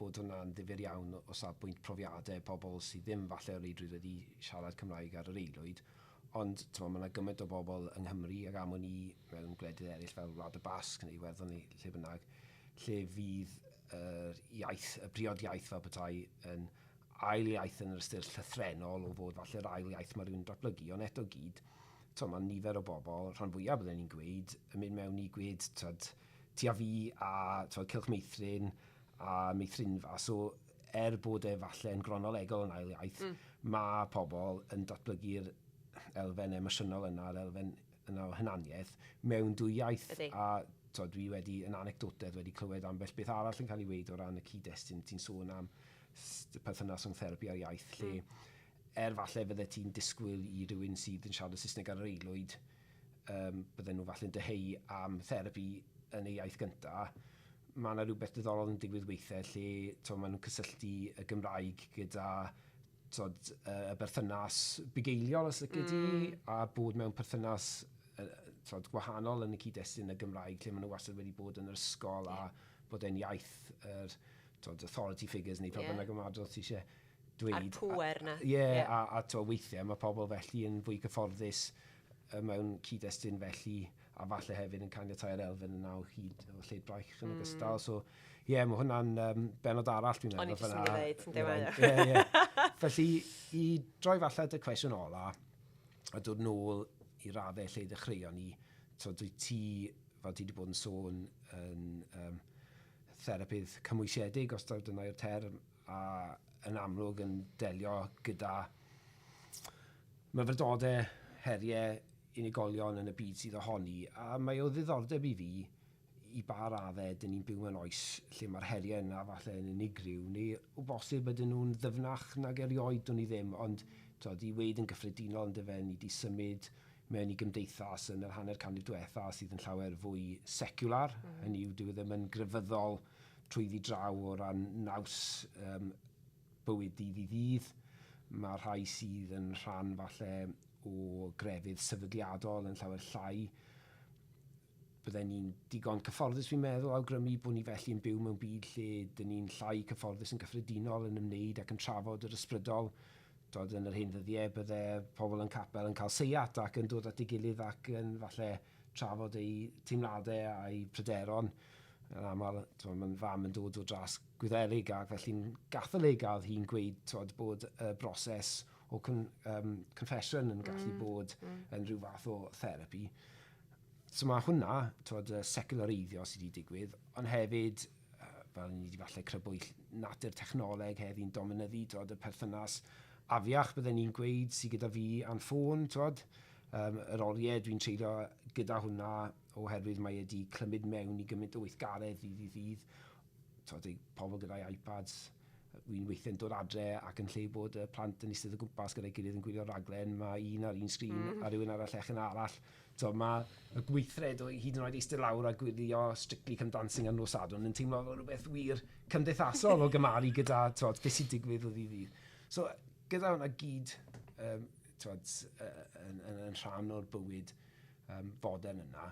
A: bod hwnna'n ddifyr iawn o safbwynt profiadau pobl sydd ddim falle o reidrwydd wedi siarad Cymraeg ar yr aelwyd, ond mae yna gymaint o bobl yng Nghymru ac am wn i mewn gwledydd eraill fel Wlad y Basg neu Iwerddon neu lle bynnag, lle fydd yr iaith, y briod iaith fel petai yn ail iaith yn yr ystyr llythrennol o fod falle'r ail iaith mae rhywun datblygu, ond eto gyd, to, mae nifer o bobl, rhan fwyaf bydden ni'n gweud, yn mynd mewn i gweud, twod, ti a fi a twod, cylch meithrin a meithrinfa, so er bod e falle yn gronolegol yn ail iaith, mae pobl yn datblygu'r elfen emosiynol yna, yr elfen yna o hunaniaeth, mewn dwy iaith. A to, dwi wedi, yn anecdotaidd, wedi clywed ambell beth arall yn cael ei weid o ran y cyd-destun ti'n sôn am perthynas rhwng therapi a'r iaith, lle er falle fydde ti'n disgwyl i rywun sydd yn siarad Saesneg ar yr aelwyd, bydden nhw falle'n dyheu am therapi yn ei iaith gynta, mae yna rhywbeth diddorol yn digwydd weithiau lle to, maen nhw'n cysylltu y Gymraeg gyda tod, y berthynas bugeiliol, os lici di, a bod mewn perthynas tod, gwahanol yn y cyd-destun y Gymraeg, lle maen nhw wastad wedi bod yn yr ysgol a bod e'n iaith yr tod, authority figures neu pa bynnag ymadrodd ti eisiau dweud.
B: A'r pŵer na.
A: Ie, yeah, a to, weithiau mae pobl felly yn fwy cyfforddus mewn cyd-destun felly, a falle hefyd yn caniatau'r elfen yna o hyd o lled braich yn ogystal. So, ie, yeah, mae hwnna'n benod arall dwi'n
B: meddwl. O'n i jyst yn mynd i dweud,
A: Ie. Felly, i droi falle at y cwestiwn ola, a dod nôl i raddau lle ddechreuon ni, so, dwi ti, fel ti wedi bod yn sôn, yn therapydd cymwysiedig, os taw dyna yw'r term, a yn amlwg yn delio gyda myfyrdodau, heriau unigolion yn y byd sydd ohoni, a mae o ddiddordeb i fi i ba raddau dyn ni'n byw mewn oes lle mae'r heriau yna falle yn unigryw, neu o bosib ydyn nhw'n ddyfnach nag erioed, dwn i ddim, ond twod, i weud yn gyffredinol yn dyfe, ni wedi symud mewn i gymdeithas yn yr hanner canrif diwetha sydd yn llawer fwy secular, hynny yw dyw e ddim yn grefyddol trwyddi draw o ran naws bywyd dydd i ddydd. Mae rhai sydd yn rhan falle o grefydd sefydliadol yn llawer llai. Bydden ni'n digon cyfforddus, fi'n meddwl, awgrymu bod ni felly yn byw mewn byd lle dyn ni'n llai cyfforddus yn gyffredinol yn ymwneud ac yn trafod yr ysbrydol. Dod yn yr hen ddyddiau, bydde pobl yn capel yn cael seiat ac yn dod at ei gilydd ac yn falle trafod eu teimladau a'u pryderon. Yn aml, mae'n fam yn dod o dras Gwyddelig ac felly'n Gatholig, a oedd hi'n gweud twod, bod y broses o confession yn gallu bod yn rhyw fath o therapi. So mae hwnna, twod, y seculareiddio sydd wedi digwydd, ond hefyd, fel ni wedi falle crybwyll, natur technoleg heddi'n dominyddu, twod, y perthynas afiach bydden ni'n gweud sydd gyda fi a'n ffôn, twod, yr oriau dwi'n treulio gyda hwnna oherwydd mae wedi clymyd mewn i gymaint o weithgaredd ddydd i ddydd. Twod, pobl gyda'i iPads, wy'n weithiau'n dod adre ac yn lle bod y plant yn eistedd o gwmpas gyda'i gilydd yn gwylio raglen, mae un ar un sgrin a rhywun ar y llechen arall. So, mae y gweithred o hyd yn oed eistedd lawr a gwylio Strictly Come Dancing ar nos Sadwrn yn teimlo fel rhywbeth wir cymdeithasol o gymaru gyda twod, beth sy'n digwydd o ddydd i ddydd. So, gyda hwnna gyd twod, yn rhan o'r bywyd fodern yna,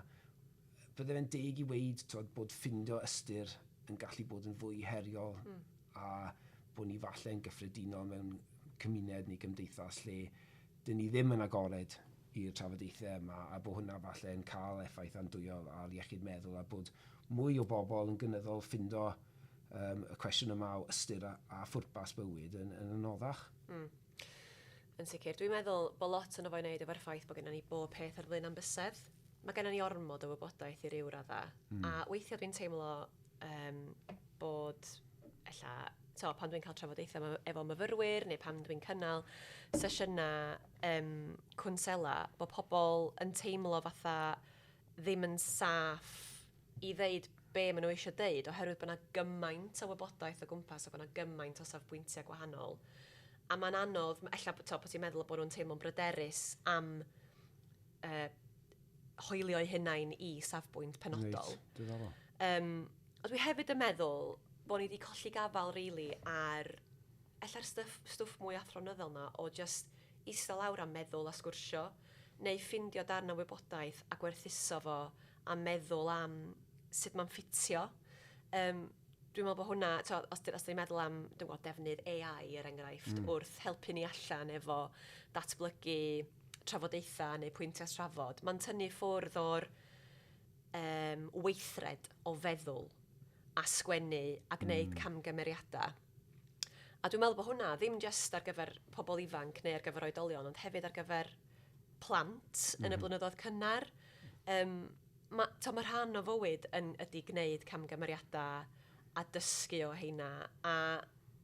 A: bydde fe'n deg i weud twod, bod ffindo ystyr yn gallu bod yn fwy heriol a bod ni falle yn gyffredinol mewn cymuned neu gymdeithas lle dyn ni ddim yn agored i'r trafodaethau yma a bod hwnna falle yn cael effaith andwyol ar iechyd meddwl a bod mwy o bobl yn gynyddol ffindo y cwestiwn yma o ystyr a phwrpas bywyd yn anoddach.
B: Yn sicr. Dwi'n meddwl bod lot ono fo i wneud efo'r ffaith bod gennym ni bob peth ar flaen ein bysedd. Mae gennym ni ormod o wybodaeth i ryw radda. A weithiau dwi'n teimlo bod, ella, to, pan dwi'n cael trafodaethau efo myfyrwyr neu pan dwi'n cynnal sesiynau cwnsela, bod pobl yn teimlo fatha ddim yn saff i ddeud be maen nhw eisiau deud, oherwydd bod yna gymaint o wybodaeth o gwmpas a bod yna gymaint o safbwyntiau gwahanol. A mae'n anodd, ella to, bod ti'n meddwl bod nhw'n teimlo'n bryderus am hoelio eu hunain i safbwynt penodol.
A: Reit, diddorol.
B: Ond dwi hefyd yn meddwl bod ni wedi colli gafal, really, ar ella'r stwff mwy athronyddol na o just eistedd lawr a meddwl a sgwrsio, neu ffindio darn o wybodaeth a gwerthuso fo a meddwl am sut mae'n ffitio. Dwi'n meddwl bod hwnna, to, os ti'n meddwl am, dwi'n gwybod, defnydd AI er enghraifft, wrth helpu ni allan efo datblygu trafodaethau neu pwyntiau trafod, mae'n tynnu ffwrdd o'r weithred o feddwl a sgwennu a gwneud camgymeriadau. A dwi'n meddwl bod hwnna ddim jyst ar gyfer pobl ifanc neu ar gyfer oedolion, ond hefyd ar gyfer plant yn y blynyddoedd cynnar. Ma rhan o fywyd ydy gwneud camgymeriadau a dysgu o heina. A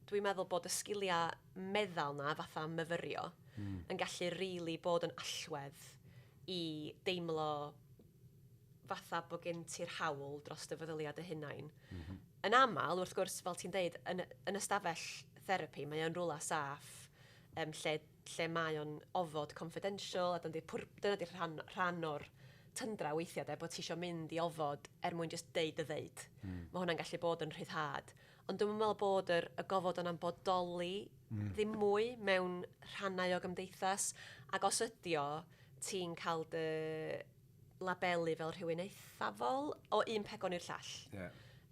B: dwi'n meddwl bod y sgiliau meddal na, fatha myfyrio, yn gallu really bod yn allwedd i deimlo fatha bod gen ti'r hawl dros dy feddyliau dy hunain. Yn aml, wrth gwrs, fel ti'n deud, yn ystafell therapi, mae o'n rwla saff, lle mae o'n ofod confidential, a dyna di'r rhan o'r tyndra weithiau, de, bod ti isio mynd i ofod er mwyn just deud dy ddeud. Mae hwnna'n gallu bod yn rhyddhad. Ond dwi'n meddwl bod y gofod yna'n bodoli ddim mwy mewn rhannau o gymdeithas. Ac os ydi o, ti'n cael dy labelu fel rhywun eithafol o un pegon i'r llall.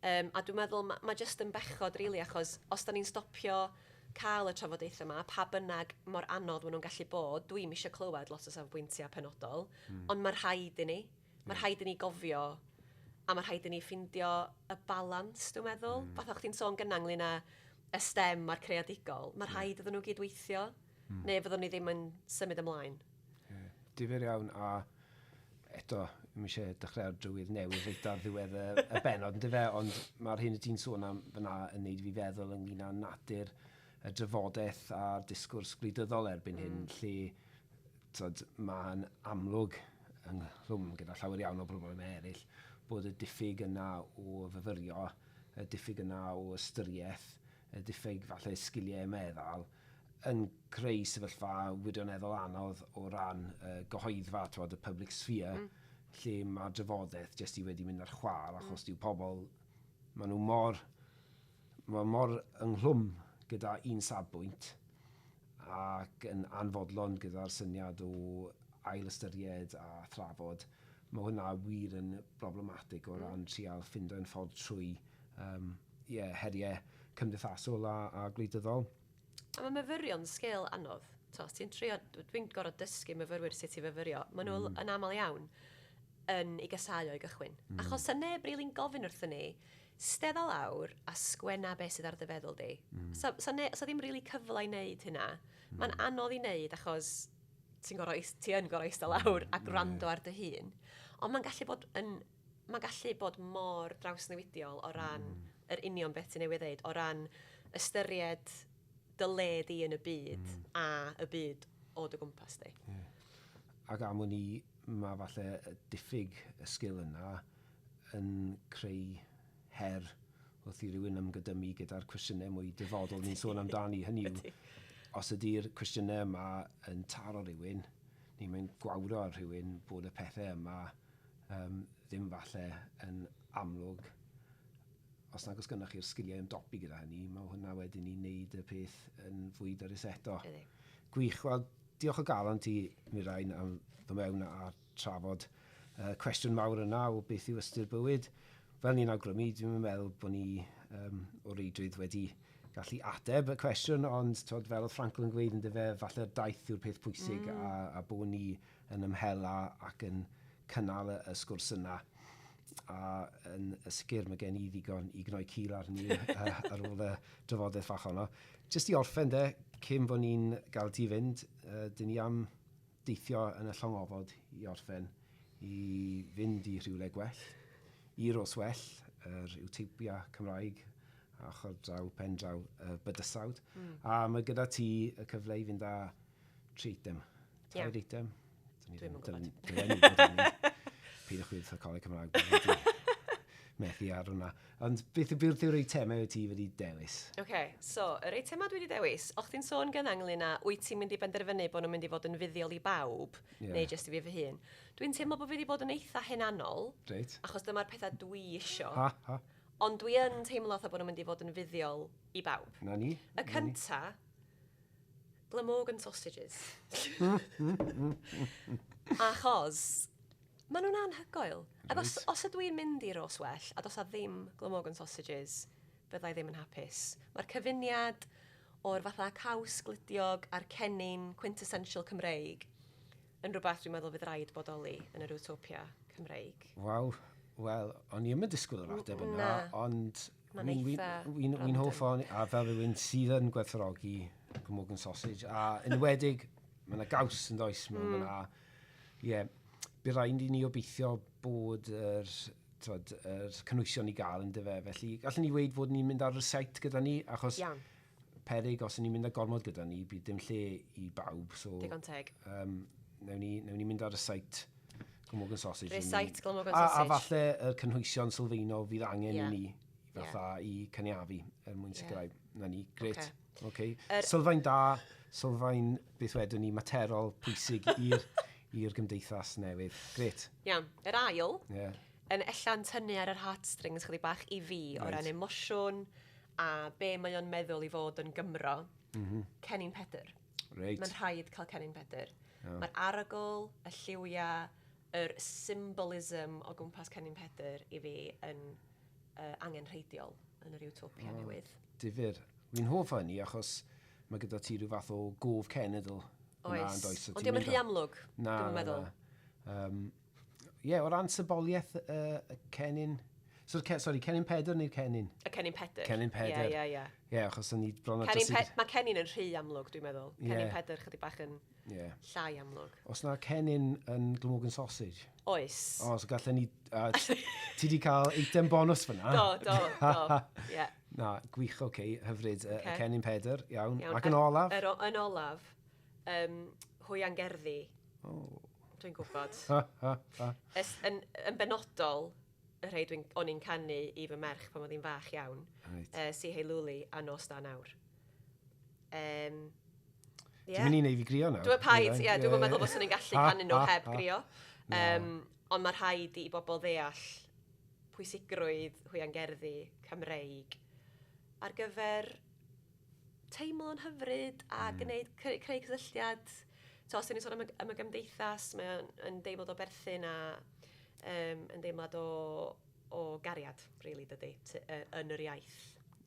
B: A dwi'n meddwl, ma jyst yn bechod, really, achos os da ni'n stopio cael y trafodaethau yma, pa bynnag mor anodd maen nhw'n gallu bod, dwi'm eisiau clywed lot o safbwyntiau penodol, ond mae rhaid i ni. Mae rhaid i ni gofio, a mae rhaid i ni ffindio y balans, dwi'n meddwl. Fatha chdi'n sôn gynna ynglyn â y STEM a'r creadigol, mae rhaid iddyn nhw gydweithio, neu fyddwn ni ddim yn symud ymlaen.
A: Yeah. Difyr iawn, a eto, ddim eisiau dechrau ar drywydd newydd reit ar ddiwedd y bennod, yndyfe, ond mae'r hyn y ti'n sôn am fyna yn neud i fi feddwl ynglyn â natur y drafodaeth a'r disgwrs gwleidyddol erbyn hyn, lle tod, mae'n amlwg ynghlwm gyda llawer iawn o broblemau eraill bod y diffyg yna o fyfyrio, y diffyg yna o ystyriaeth, y diffyg falle sgiliau meddal, yn creu sefyllfa wirioneddol anodd o ran gyhoeddfa, twod, y public sphere, lle mae drafodaeth jyst i wedi mynd ar chwâl, achos dyw pobl, maen nhw mor ynghlwm gyda un safbwynt ac yn anfodlon gyda'r syniad o ail ystyried a thrafod. Mae hwnna wir yn problematig o ran trial ffindo'n ffordd trwy yeah, heriau cymdeithasol a gwleidyddol.
B: A mae myfyrio'n sgil anodd. To, os ti'n trio, dwi'n gorfod dysgu myfyrwyr sut i fyfyrio. Maen nhw yn aml iawn yn ei gasáu o'i gychwyn. Achos sa neb rili'n gofyn wrthyn ni, stedda lawr a sgwenna beth sydd ar dy feddwl di. Sa ddim rili cyfle i wneud hynna. Mae'n anodd i wneud achos ti yn gorfod eistedd lawr a gwrando ar dy hun. Ond mae'n gallu bod mor drawsnewidiol o ran yr union beth ti'n newydd ddeud, o ran ystyried dy le di yn y byd a y byd o dy gwmpas di.
A: Yeah. Ac am wn i, mae falle y diffyg y sgil yna yn creu her wrth i rywun ymgydymu gyda'r cwestiynau mwy dyfodol ni'n sôn amdani. Hynny yw, os ydy'r cwestiynau yma yn taro rhywun, neu mae'n gwawro ar rhywun bod y pethau yma ddim falle yn amlwg. Os nag oes gennych chi'r sgiliau ymdopi gyda hynny, mae hwnna wedyn i wneud y peth yn fwy dyrys eto. Gwych, wel, diolch o galon ti, Mirain, am ddod mewn a trafod cwestiwn mawr yna o beth yw ystyr bywyd. Fel ni'n awgrymu, dwi'n meddwl bod ni o reidrwydd wedi gallu ateb y cwestiwn, ond twod, fel oedd Frankl yn gweud yn dyfe, falle'r daith yw'r peth pwysig a bod ni yn ymhela ac yn cynnal y sgwrs yna. A yn sicr mae gen i ddigon i gnoi cil ar ni ar ôl y drafodaeth fach honno. Jyst i orffen de, cyn bod ni'n gael ti fynd, dyn ni am deithio yn y llong ofod i orffen, i fynd i rhywle gwell, i Roswell, yr Utopia Cymraeg, a ochr draw, pen draw, y bydysawd. A mae gyda ti y cyfle i fynd â tri eitem. Tair yeah. eitem.
B: Dwi'm yn gwybod.
A: Peidiwch wrth y Coleg Cymraeg. Methu ar hwnna. Ond beth yw'r eitemau wyt ti wedi dewis?
B: Oce, okay, so, yr eitemau dwi wedi dewis, o'ch ti'n sôn gynna ynglyn â wyt ti'n mynd i benderfynu bod nhw'n mynd i fod yn fuddiol i bawb, yeah. neu jyst i fi fy hun. Dwi'n teimlo bod fi wedi bod yn eitha hunanol,
A: right.
B: achos dyma'r pethau dwi isio.
A: Ha, ha.
B: Ond dwi yn teimlo fatha bod nhw'n mynd i fod yn fuddiol i bawb.
A: Na ni.
B: Y cynta, Glamorgan sausages. Achos, maen nhw'n anhygoel. Ac os, os ydw i'n mynd i Roswell a does 'na ddim Glamorgan sausages, byddai ddim yn hapus. Mae'r cyfuniad o'r fatha caws gludiog a'r cennin quintessential Cymreig yn rhywbeth dwi'n meddwl fydd rhaid bodoli yn yr Utopia Cymreig.
A: Waw. Wel, o'n i ddim yn disgwyl yr ateb yna,
B: Na.
A: Ond
B: Mae'n eitha
A: Wy'n
B: random.
A: Hoff o'n, a fel rhywun sydd yn gwerthfawrogi Glamorgan sausage, a enwedig, mae yna gaws yn does mewn fyna. Ie, yeah, bydd rhaid i ni obeithio bod yr, twod, yr cynhwysion i gael yn dyfe. Felly, gallwn ni weud fod ni'n mynd ar recite gyda ni, achos peryg os ni'n mynd â gormod gyda ni, bydd dim lle i bawb. So,
B: Digon teg.
A: Newn ni mynd ar recite Glamorgan sausage.
B: Recite Glamorgan
A: A
B: sausage.
A: Falle y cynhwysion sylfaenol fydd angen i ni fatha i cynaeafu er mwyn sicrhau. Na ni, gret. Okay. Sylfaen da, sylfaen beth wedwn ni, materol pwysig i'r gymdeithas newydd. Gret.
B: Iawn. Yr ail, yn ella'n tynnu ar yr heartstrings chydig bach i fi o ran emosiwn a be mae o'n meddwl i fod yn Gymro. Cennin Pedr. Mae'n rhaid cael Cennin Pedr. Mae'r arogl, y lliwiau, yr symbolism o gwmpas Cennin Pedr i fi yn angenrheidiol yn yr utopia newydd.
A: Difyr. Fi'n hoff o hynny achos mae gyda ti rhyw fath o gof cenedl yna,
B: Oes.
A: yn does? So
B: Ond
A: ti'n
B: diolch yn
A: mynd
B: rhy amlwg,
A: Na,
B: dwi'n
A: na,
B: meddwl.
A: na. Ie, o ran symboliaeth y cennin. So, sorry, Cennin Pedr neu'r cennin?
B: Y Cennin Pedr.
A: Cennin Pedr.
B: Ie.
A: Ie, achos o'n i bron â
B: Cennin
A: drysu.
B: Mae cennin yn rhy amlwg, dwi'n meddwl. Cennin Pedr chydig bach yn llai amlwg.
A: Os na cennin yn Glamorgan sausage?
B: Oes.
A: O, so gallen ni. Ti di cael eitem bonus fyna.
B: Do. Ie.
A: Na, gwych, oce, okay, hyfryd. Y Cennin Pedr, iawn.
B: Iawn.
A: Ac yn olaf?
B: Yn olaf, hwiangerddi.
A: Oh.
B: Dwi'n gwybod.
A: Ha, ha, ha.
B: Yn benodol, y rhai o'n i'n canu i fy merch pan oedd hi'n fach iawn. Si Hei Lwli a Nos Da Nawr.
A: Ti'n mynd i neud fi grio nawr?
B: Dwi'n paid, ie, dwi'n meddwl bod ni'n gallu canu nhw heb grio.
A: Na.
B: Ond mae rhaid i bobl ddeall pwysigrwydd hwiangerddi Cymreig ar gyfer teimlo'n hyfryd a gwneud, creu cysylltiad. So, os ni'n sôn am y gymdeithas, mae o'n yn deimlad o berthyn a yn deimlad o gariad, really, dydy, yn yr iaith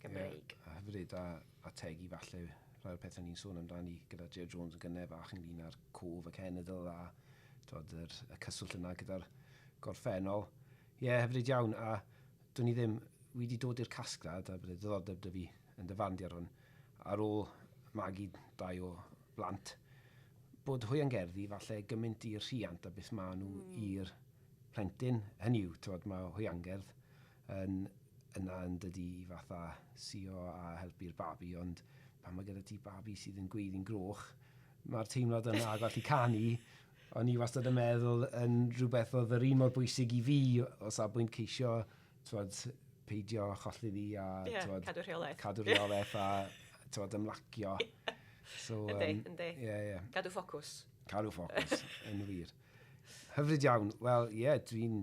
B: Gymreig.
A: Ie, a hyfryd a tegu falle rhai o'r pethau ni'n sôn amdani gyda J Jones yn gynne fach ynglyn â'r cof y cenedl a twod, y cyswllt yna gyda'r gorffennol. Ie, yeah, hyfryd iawn, a dwn i ddim, wi wedi dod i'r casgliad, a bydde diddordeb 'da fi yn dy farn di ar hwn, ar ôl magu dau o blant, bod hwiangerddi falle gymaint i'r rhiant a beth maen nhw i'r plentyn. Hynny yw, twod, mae hwiangerdd yn yna yn dydi i fatha sio a helpu'r babi, ond pan mae gyda ti babi sydd yn gweiddi'n groch, mae'r teimlad yna a gallu canu, o'n i wastad yn meddwl yn rhywbeth oedd yr un mor bwysig i fi o safbwynt ceisio, twod, peidio cholli ddi a
B: Ie,
A: twod,
B: cadw rheolaeth.
A: Cadw rheolaeth a twod, ymlacio. So,
B: Yndi, yndi.
A: Ie.
B: Cadw ffocws.
A: Cadw ffocws, yn wir. Hyfryd iawn. Wel, ie, yeah, dwi'n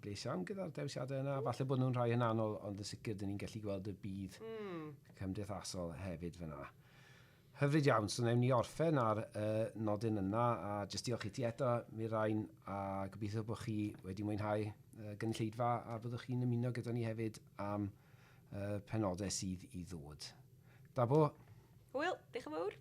A: bles iawn gyda'r dewisiadau yna. Falle bod nhw'n rhai hunanol, ond yn sicr dyn ni'n gallu gweld y budd cymdeithasol hefyd fyna. Hyfryd iawn, so newn ni orffen ar y nodyn yna, a jyst diolch i ti eto, Mirain, a gobeithio bod chi wedi mwynhau gynulleidfa, a byddwch chi'n ymuno gyda ni hefyd am penodau sydd i ddod. Da bo!
B: Hwyl, diolch yn fawr.